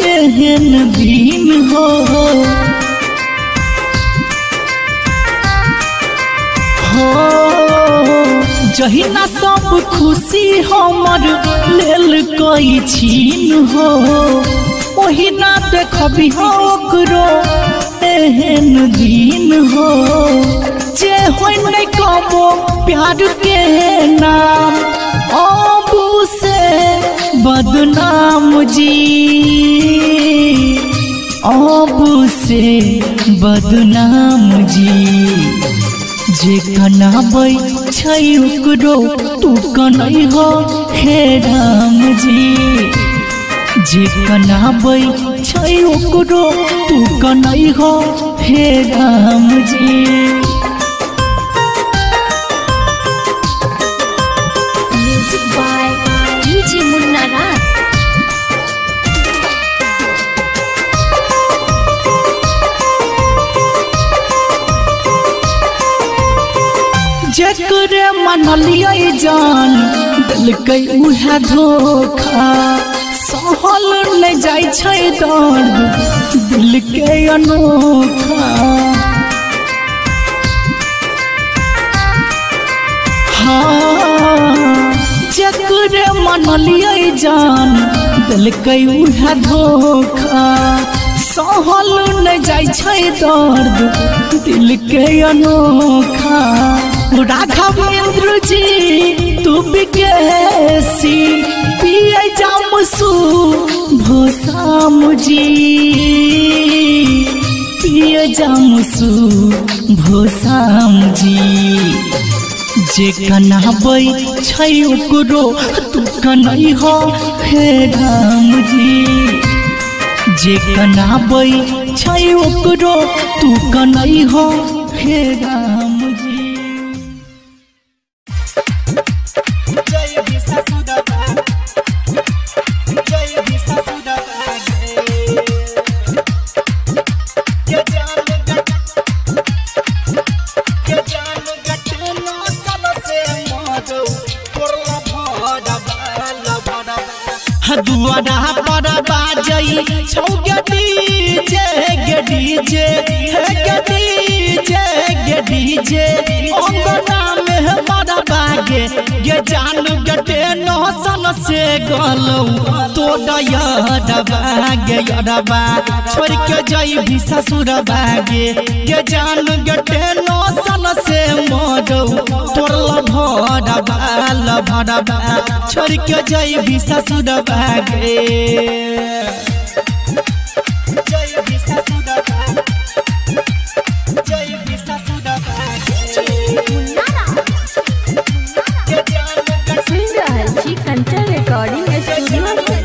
Speaker 5: एहन दिन हो। हो जहिना सब खुशी हमर लेलकै छीन हो, ओहिना देखबी ओकरो एहन दिन हो। जे होइ नै कबो प्यार के नाम अब से बदनाम जी, अब से बदनाम जी। जे कनाबै छै ओकरो तू कनै हो हे राम जी, जे कनाबै छै ओकरो तू कनै हो हे Ram ji.
Speaker 2: Music by DJ Munna Raj.
Speaker 5: जेकरे मनलियै जान देलकै उहे धोखा, सहल नै जाइ छै दर्द दिल के अनोखा। हाँ जेकरे मनलियै जान देलकै उहे धोखा, सहल नै जाइ छै दर्द दिल के अनोखा। राघवेंद्र जी तू बिकेसी पिए जामसू भोसाम जी, पिए जामसू भोसाम जी। जे कनाबै छै ओकरो तू कनै हो हे राम जी, जे कनाबै छै ओकरो तू कनै हो हे राम जी। दुआरा पर बाजई छौ गे डीजे गे डीजे हे गे डीजे गे डीजे, अंगना में बड़ा बागे गे जान गटे नौसन से गलौ तो दया गे यरबा, छोड़ के जई ससुर बागे गे जान गटे नौसन से मरौ तोरल भरबा लभरबा, छोड़ के जई ससुर बागे।
Speaker 4: सुन रहल छी कंचन रिकॉर्डिंग स्टूडियो से।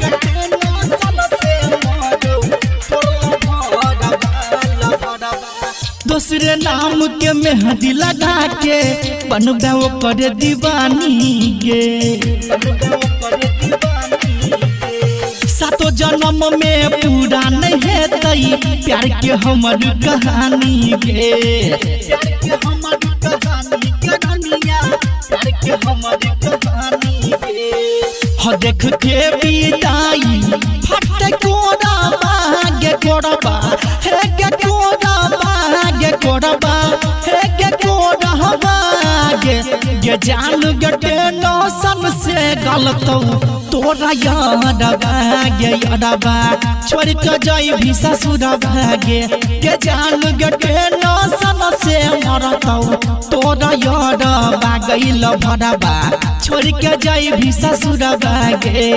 Speaker 5: दूसरे नाम के मेहंदी लगा के बनबे ओकर दीवानी गे, सातो जन्म में पूरा नहीं हेतै प्यार के हमर कहानी गे, प्यार के हमर कहानी के दुनिया, प्यार के हमर कहानी गे। हो देख के विदाई फट कोरा बागे कोरबा हे गे कोरा बागे कोरबा हे गे कोरा बागे गे जान गटे नौसन से गलतौ तोरा यादबा गे यादबा, छोड़ के जाई भी ससुर भागे गे जान गटे नौसन से मरतौ तोरा यादबा गइल भरबा, छोड़ के जाई भी ससुर भागे।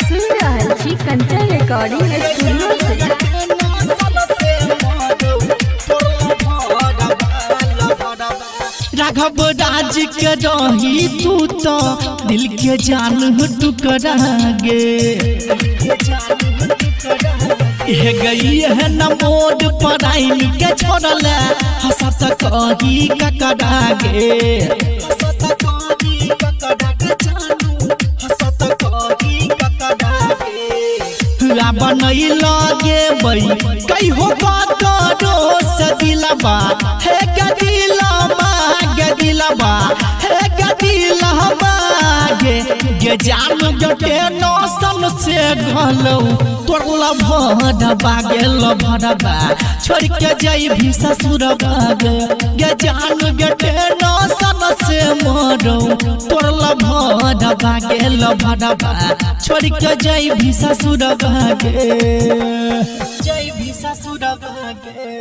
Speaker 4: सुन रहल छी कंचन रिकॉर्डिंग स्टूडियो से।
Speaker 5: राघव राज के रही तू तो दिल के जान टुकरा गे, हे गई है न मोड पराइन के छोड़ल हंसत कही ककरा गे, हंसत कही ककरा के। पुआ बनैल गे बई कहियो ककरो से दिलबा हे गदिलबा गदिलबा हे गदिलबा गे गे जान गटे नौसन से गलौ तोरला भरबा गेल भरबा छोड़ के जाई भी ससुरबा गे जान गटे नौसन से मरौ तोरला भरबा गेल भरबा छोड़ के जाई भी ससुरबा गे जाई भी ससुरबा गे।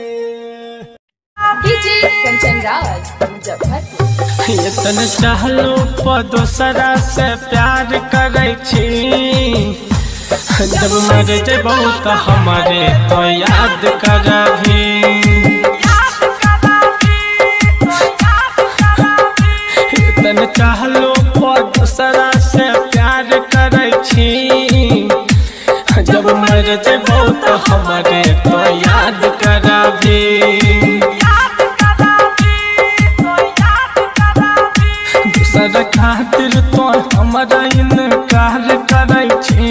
Speaker 6: डीजे कंचन राज मुजफ्फरपुर।
Speaker 7: इतने चाहलो पर दोसरा से प्यार करै छी जब मर जबौ त हमारे तो याद करबी। इतने चाहलो पर दोसरा से प्यार करै छी जब मर जबौ त हमारे तो याद करबी। दूसरा खातिर तो हमारा इनकार करै छी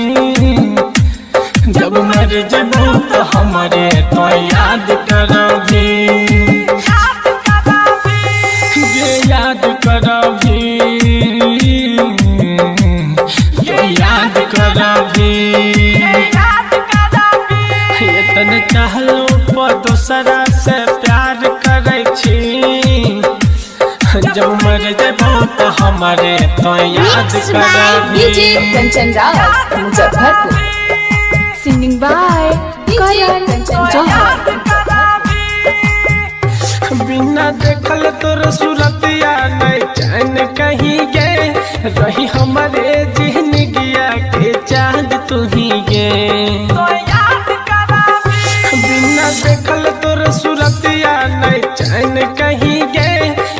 Speaker 7: जब मर जबौ तो हमारे तो याद करबी ये याद करबी ये याद करबी। इतने चाहलो पर दोसरा से प्यार करै छी जब मर जबौ तो हमारे तो याद करबी।
Speaker 6: DJ Kanchan Raj Muzaffarpur.
Speaker 4: Singing by Karan Johar.
Speaker 7: बिना देखल तोर सूरतिया नहीं चैन कहीं गे रही हमारे जिंदगिया के चांद तू ही गे। बिना देखल तोर सूरतिया नहीं चैन कहीं गे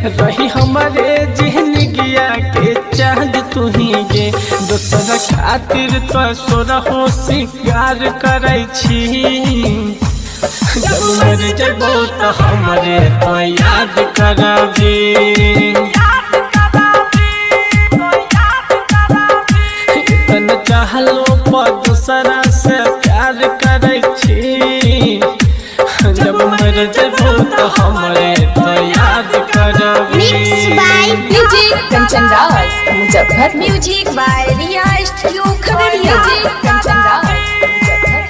Speaker 7: रही हमारे जिंदगिया के चांद तू ही गे। दोसर खातिर तो सोरहो शिकार करै छी जब मर जबौ तो हमारे तो याद करबी। इतना चाहलो पर दोसरा से प्यार करै छी जब मर जबौ तो हमारे तो याद करबी।
Speaker 6: DJ Kanchan Raj Muzaffarpur.
Speaker 2: Music by Riya studio Khagaria.
Speaker 6: DJ Kanchan Raj Muzaffarpur.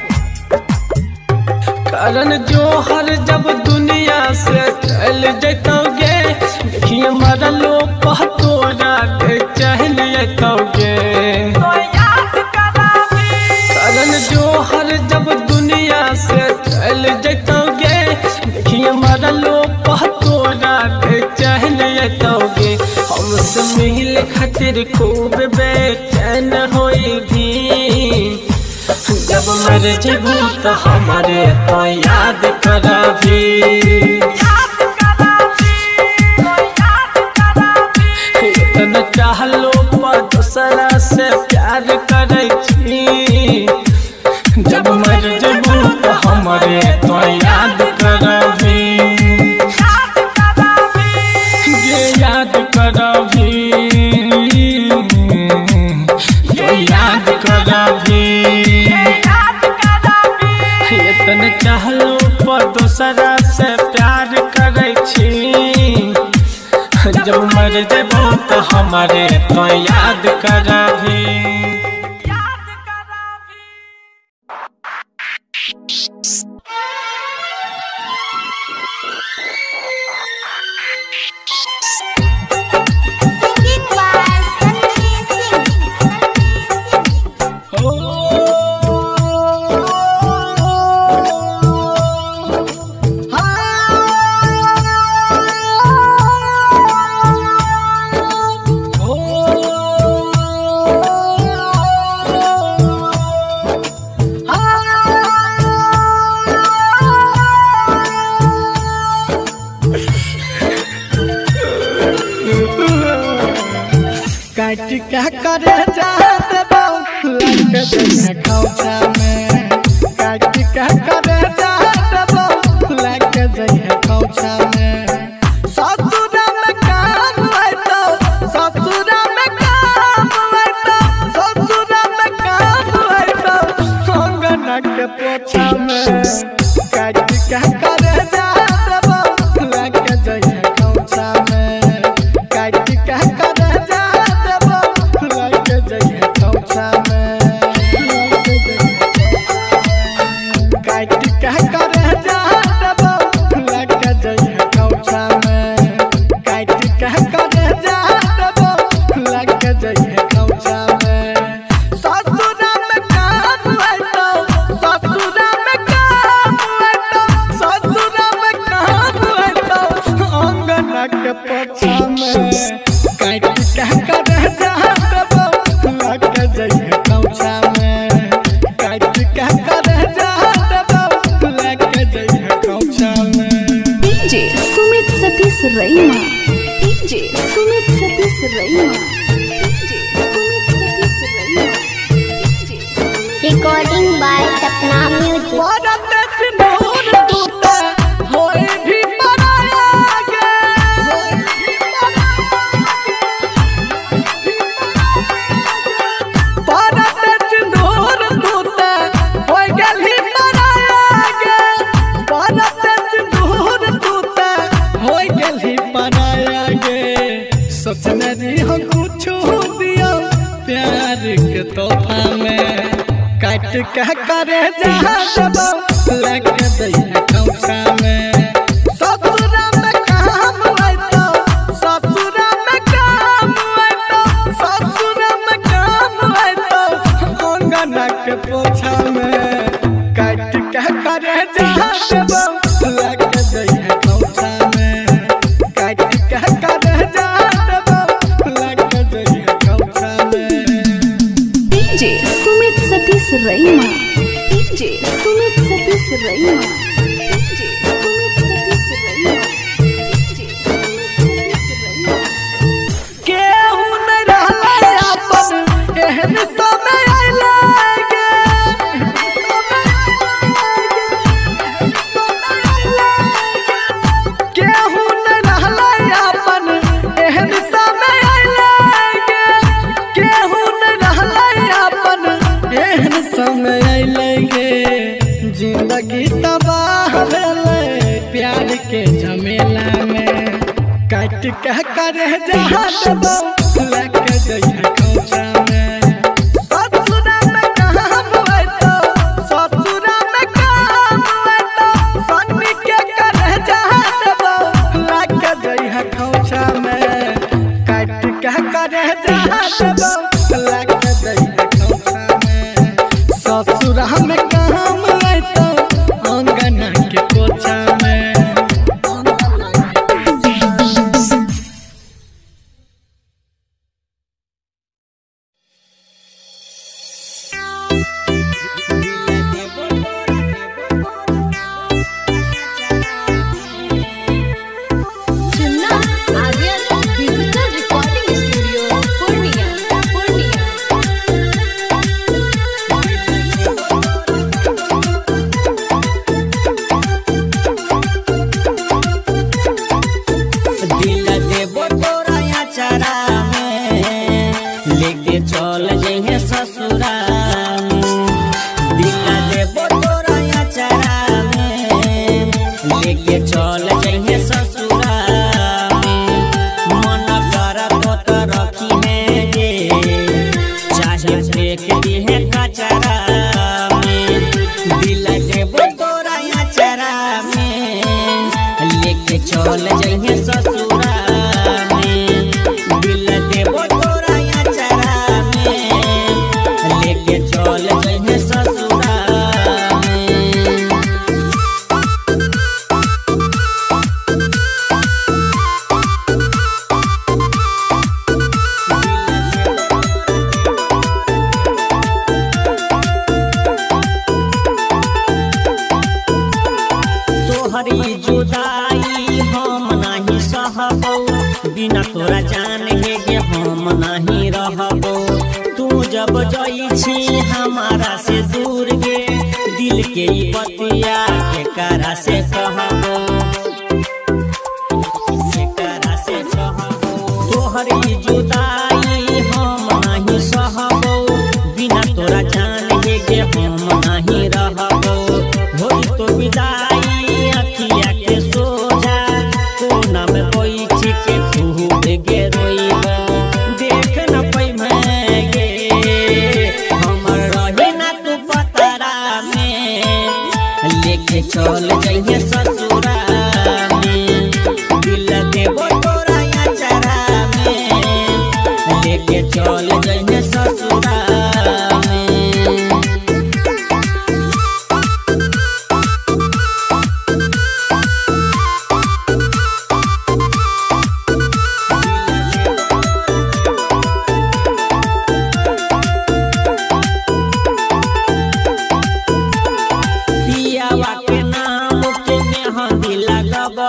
Speaker 7: Karan Johar जब दुनिया से चल जतौगे देखिए मरलो तोरा के चल जतौगे। करण जोहर जब दुनिया से चल जतौगे देखिए मरलो तोरा के चल जतौगे। हमसे मिल खातिर खूब बेचैन होई भी जब मर जबू तो हमारे तो याद करबी। इतना चाहलो पर दोसरा से प्यार करै छी जब मर जबू तो हमारे तो याद करबी ये याद करबी ये याद करबी। इतने चाहलो पर दोसरा से प्यार करै छी जब मर जबौ तो हमारे तो याद करबी।
Speaker 1: Singing by Sanvi Singh.
Speaker 3: काट क्या करे जात में काट क्या करे जात लग जइहे खौछा में। ससुरा में काम आइतो ससुरा में काम आइतो ससुरा में काम आइतो कंगना के पोछा में काट के करे जा देबो लग जइहे कौछा में काट के करे जा देबो लग जइहे कौछा में।
Speaker 4: DJ Sumit Satish Raima DJ Sumit Satish Raima DJ Sumit Satish Raima DJ.
Speaker 1: Recording by Sapna music.
Speaker 3: सोचने री हम कुछ दियो प्यार के तोहफा में काट के करे जा देबो लग जइहे कौछा में। ससुरा में काम आइतो ससुरा में काम आइतो ससुरा में काम आइतो अंगना के पोछा में काट के करे जा देबो लग जइहे कौछा में काट के करे जा
Speaker 4: DJ Sumit Satish Raima DJ Sumit Satish Raima DJ Sumit Satish Raima DJ Sumit Satish Raima.
Speaker 3: केहू नहीं रहलै अपन एहन समय अइलै गे केहू नहीं रहलै अपन एहन समय अइलै गे केहू नहीं रहलै अपन एहन समय अइलै गे। जिंदगी तबाह भेलै प्यार के झमेला में काट के करे जा देबो लग जइहे कौछा में। ससुरा में काम आइतो ससुरा में काम आइतो सन्नी के करे जा देबो लग जइहे कौछा में काट के करे जा देबो लग जइहे कौछा में। ससुरा में काम आइतो अंगना के पोछा में।
Speaker 6: Digital recording studio Purnia Purnia.
Speaker 8: दिल देबो तोरा अचरा में लेके चल जइहे ससुरा दिल देबो तोरा अचरा में लेके चल जइहे ससुरा मन कर तो रखी है गे चाहे फेंक दिहे कचरा में दिल देबो तोरा अचरा में लेके चल जइहे ससुरा में दिल देबो तोरा अचरा में लेके चल जइहे ससुरा में। तोहरी जुदाई हम नहीं सहबो बिना तोरा जान हे गे हम नहीं रहबो तू जब जई छी हमारा से दूर गे दिल के ई बतिया केकरा से कहबो केकरा से कहबो तोहरी जुदाई हम नहीं सहबो बिना तोरा जान हे गे हम नहीं रहबो होई तो विदाई अखिया के सोझा कोना में बैठ के खूब गे रोइबा देख न पैमे गे हमर रहे ना तू पतरा में लेके चल जइहे ससुरा।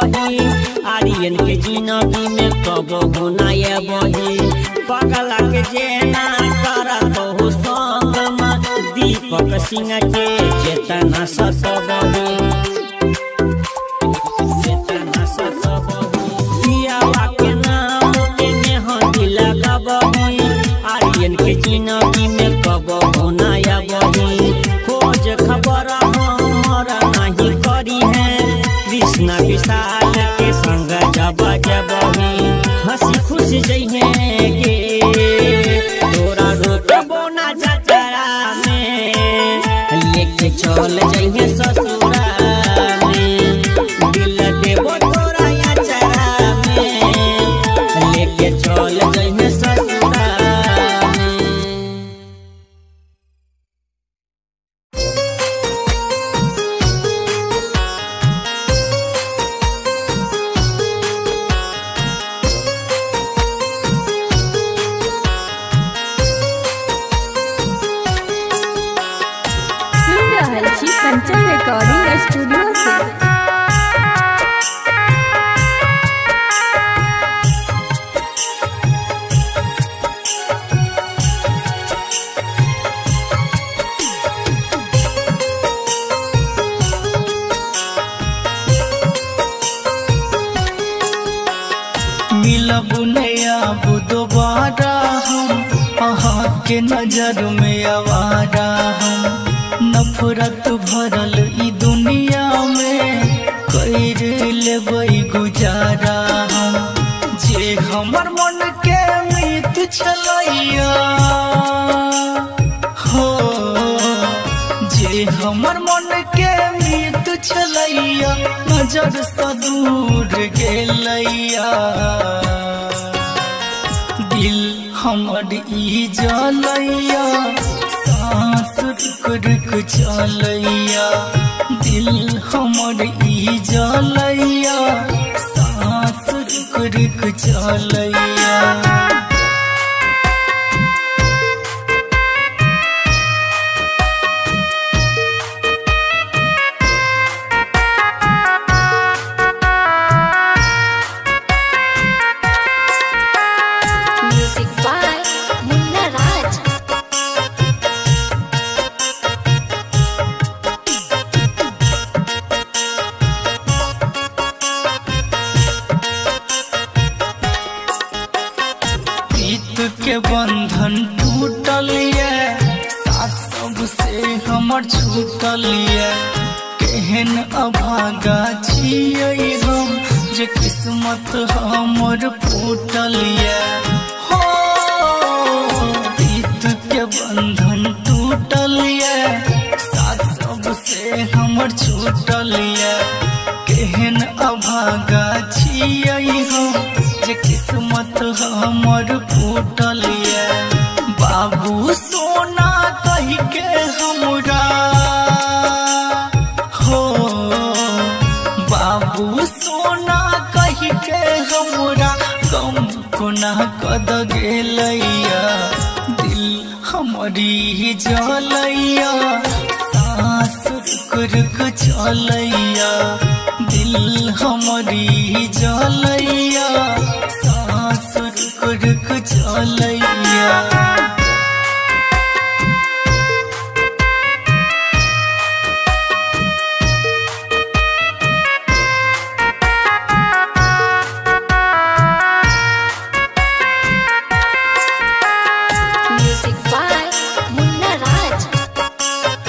Speaker 8: जबही आर्यन के जिंदगी में कबहू ना अबही पगला के जेना करतहु संगम दीपक सिंह के चेतना सतबही चेतना सतबही पियावा के नाम के मेहंदी लगबही आर्यन के जिंदगी में कबहू ना अबही खोज खबर हमर नहीं करी है कृष्ण विशाल के संग जब जबही हंसी खुश जइहे गे तोरा रोकबो ना जतरा में लेके चल जइहे ससुरा में दिल देबो तोरा अचरा में लेके चल जइहे ससुरा में।
Speaker 4: सुन रहल छी कंचन रिकॉर्डिंग स्टूडियो से।
Speaker 3: मिलब नहीं अब दोबारा हम अहाँ के नजर में आवारा हम नफरत भरल ई दुनिया में कर लेबै गुजारा हम जे हमर मन के मीत छलैया हो जे हमर मन के मीत छलैया नजर से दूर गेलैया दिल हमर ई जलैया सांस रुक रुक चलैया दिल हमर ई जलैया सांस रुक रुक चलैया।
Speaker 1: Music by Munna Raj.
Speaker 3: प्रीत के बंधन टूटल ये साथ सबसे हमर छूटल ये केहन अभागा छियै हम जे किस्मत हमर फूटल ये हो प्रीत के बंधन टूटल ये साथ सबसे हमर छूटल ये केहन अभागा छियै हम जे किस्मत हमर फूटल ये बाबू सोना कहि के हमरा हो बाबू सोना कहि के हमरा गम कोना कद गेलैया दिल हमरी जलैया सांस रुक रुक चलैया दिल हमरी जलैया सांस रुक रुक चलैया।
Speaker 1: Music by Munna Raj.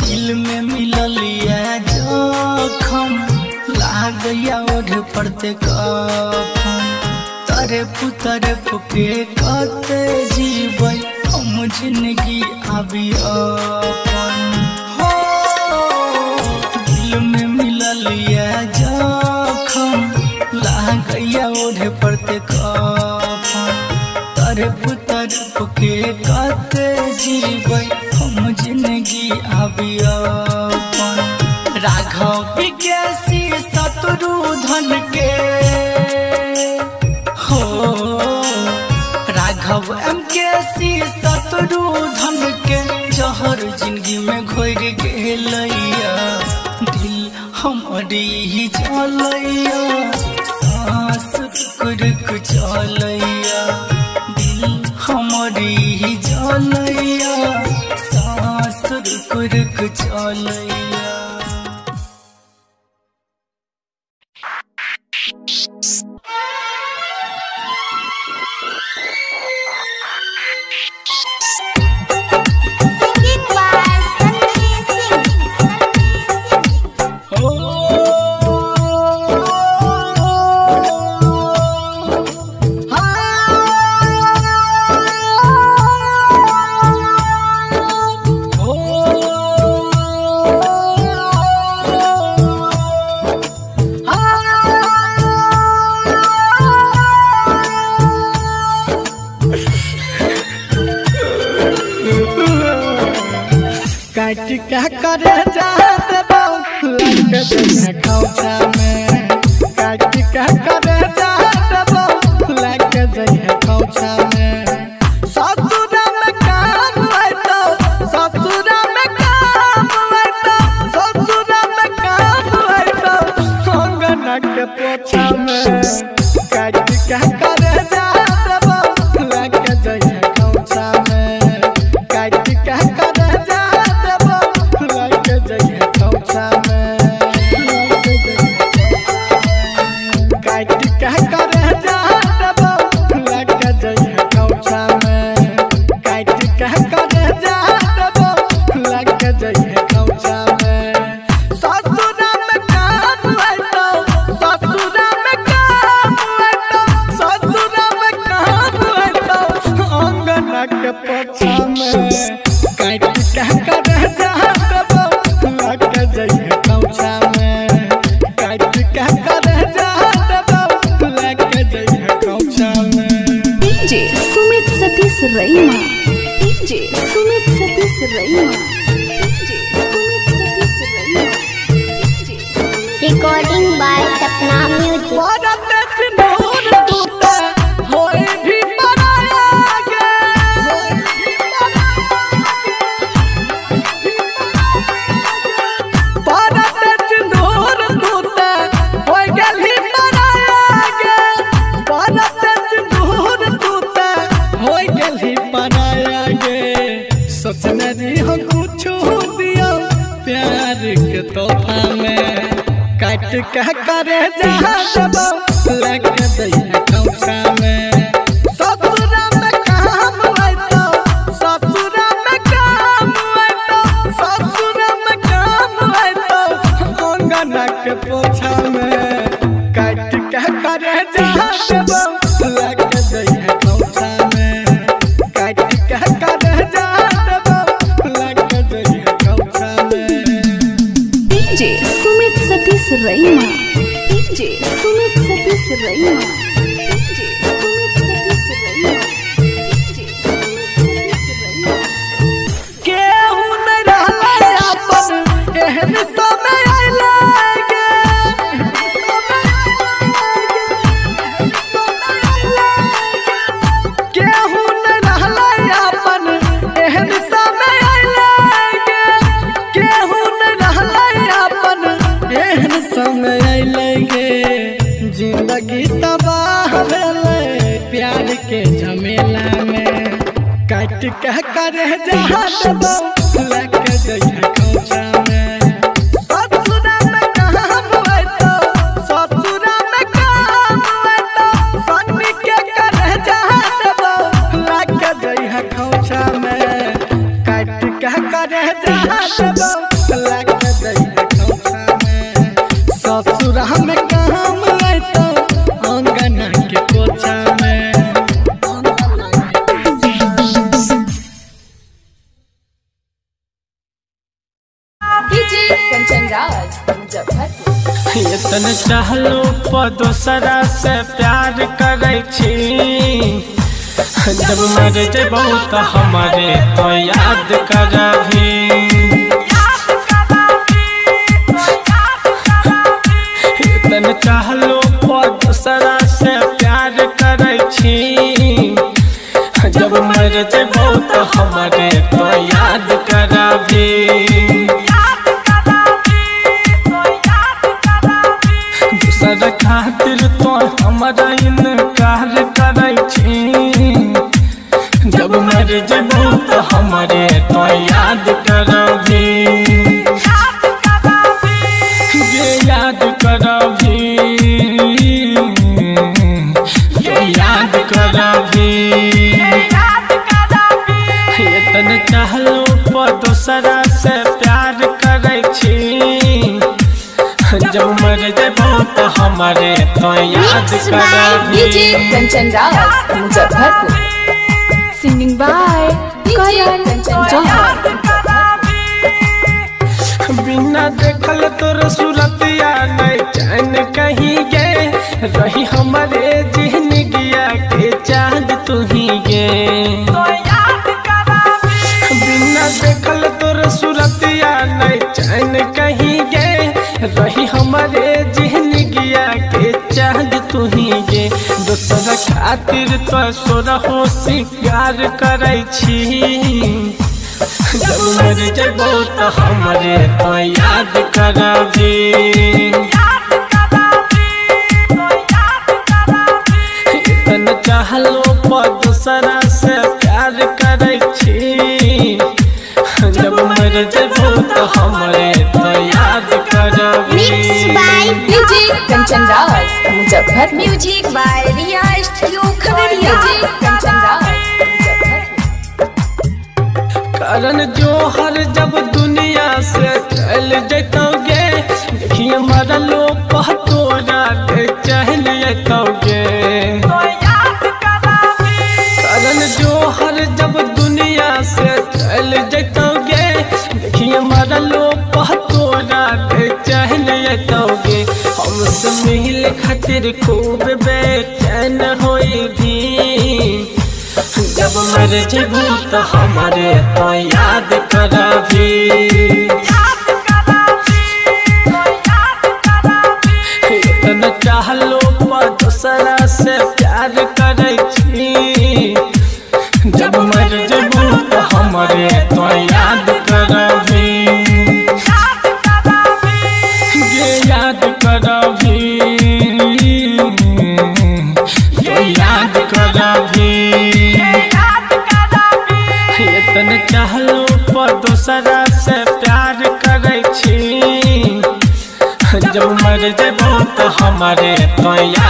Speaker 3: दिल में मिलल ये जोखम लागैया ओढ़ पड़ते कफन तरफ तरफ के कते जीबै हम जिंदगी आबी अपन हो दिल में मिलल ये जोखम लागैया ओढ़ पड़ते कफन तरफ तरफ के कते जीबै हम जिंदगी आबी अपन राघव विकेसी शत्रु धन के हो। राघव एम के सी सतरू धन के जहर जिंदगी में घोर गेलैया। दिल हमारी जलैया सांस रुक रुक चलैया। दिल हमारी जलैया सांस रुक रुक चलैया। क्या करे जाते में काट क्या करे जाते लग जइहे कौछा में। ससुर में काम आइतो ससुर में काम आइतो ससुर में काम आइतो कंगना के पोछा में काट क्या करे जाते लग जइहे कौछा में काट क्या करे
Speaker 4: Raima DJ Sumit Satish Raima DJ Sumit Satish Raima DJ.
Speaker 1: Recording by Sapna music.
Speaker 3: सोचने हम कुछ दिया प्यार के तोहफा में काट के करे लग दैया में। ससुर में काम आइतो ससुर में काम आइतो ससुर में काम आइतो अंगना के पोछा में काट के करे लग दैया में काट के करे
Speaker 4: DJ Sumit Satish Raima DJ Sumit Satish Raima DJ Sumit Satish Raima DJ Sumit Satish Raima.
Speaker 3: केहू नहीं रहलै अपन एहन समय अइलै गे केहू नहीं रहलै अपन एहन समय अइलै गे केहू नहीं रहलै अपन एहन समय अइलै गे। जिंदगी तबाह भेलै प्यार के झमेला में काट के करे लग जइहे कौछा में। ससुर में काम आइतो ससुर में काम आइतो सन्नी के करे लग जइहे कौछा में काट के करे लग जइहे कौछा में। ससुर में काम आइतो अंगना के पोछा में।
Speaker 6: कंचन राज मुजफ्फरपुर।
Speaker 7: तन चाहलो पर दोसरा से प्यार करै छी जब मर जेबौ त हमारे तो याद करबी। तन चाहलो पर दोसरा से प्यार करै छी जब मर जबो तो हमारे तो याद कराबी। दूसरा खातिर तो हमारा इनकार करै छी, जब मर जबो तो हमारे तो याद कराबी। ये याद कराबी, ये याद कराबी। इतने चाहलो पर दूसरा से प्यार करै छी, जब मर जबो तो हमारे तो याद कराबी।
Speaker 6: DJ Kanchan Raj Muzaffarpur.
Speaker 4: Singing by Karan Johar.
Speaker 7: बिना देखल तोर सूरतिया नहीं चैन कहीं गे, रही हमारे जिंदगिया के चांद तू ही गे। बिना देखल तोर सूरतिया नहीं चैन कहीं गे, रही हमारे जिंदगिया के चांद तू ही गे। दोसर खातिर तो सोरहो सिंगार करै छी, जब मर जबो तो हमारे तो याद कराबी। इतना चाहलो पर दूसरा से प्यार करै छी, जब मर जबो तो हमारे तो याद कराबी।
Speaker 6: DJ Kanchan Raj Muzaffarpur.
Speaker 2: Music by Riya studio Khagaria.
Speaker 6: DJ Kanchan Raj Muzaffarpur.
Speaker 7: Karan Johar जब दुनिया से चल जतोगे, देखिए मरलो पहतोरा के चल जतोगे। करण जोहर जब दुनिया से चल जतोगे, देखिए मरलो पहतोरा के चल जतोगे। हमसे मिल खातिर खूब बेचैन होई भी, जब मर जबो तो हमारे तो याद कराबी। इतना चाहलो पर दूसरा से प्यार करै छी, जब मर जबो तो हमारे तो याद कराबी। ये याद कराबी, ये याद कराबी। इतने चाहलो पर दूसरा से प्यार करै छी, जब मर जबो तो हमारे तो याद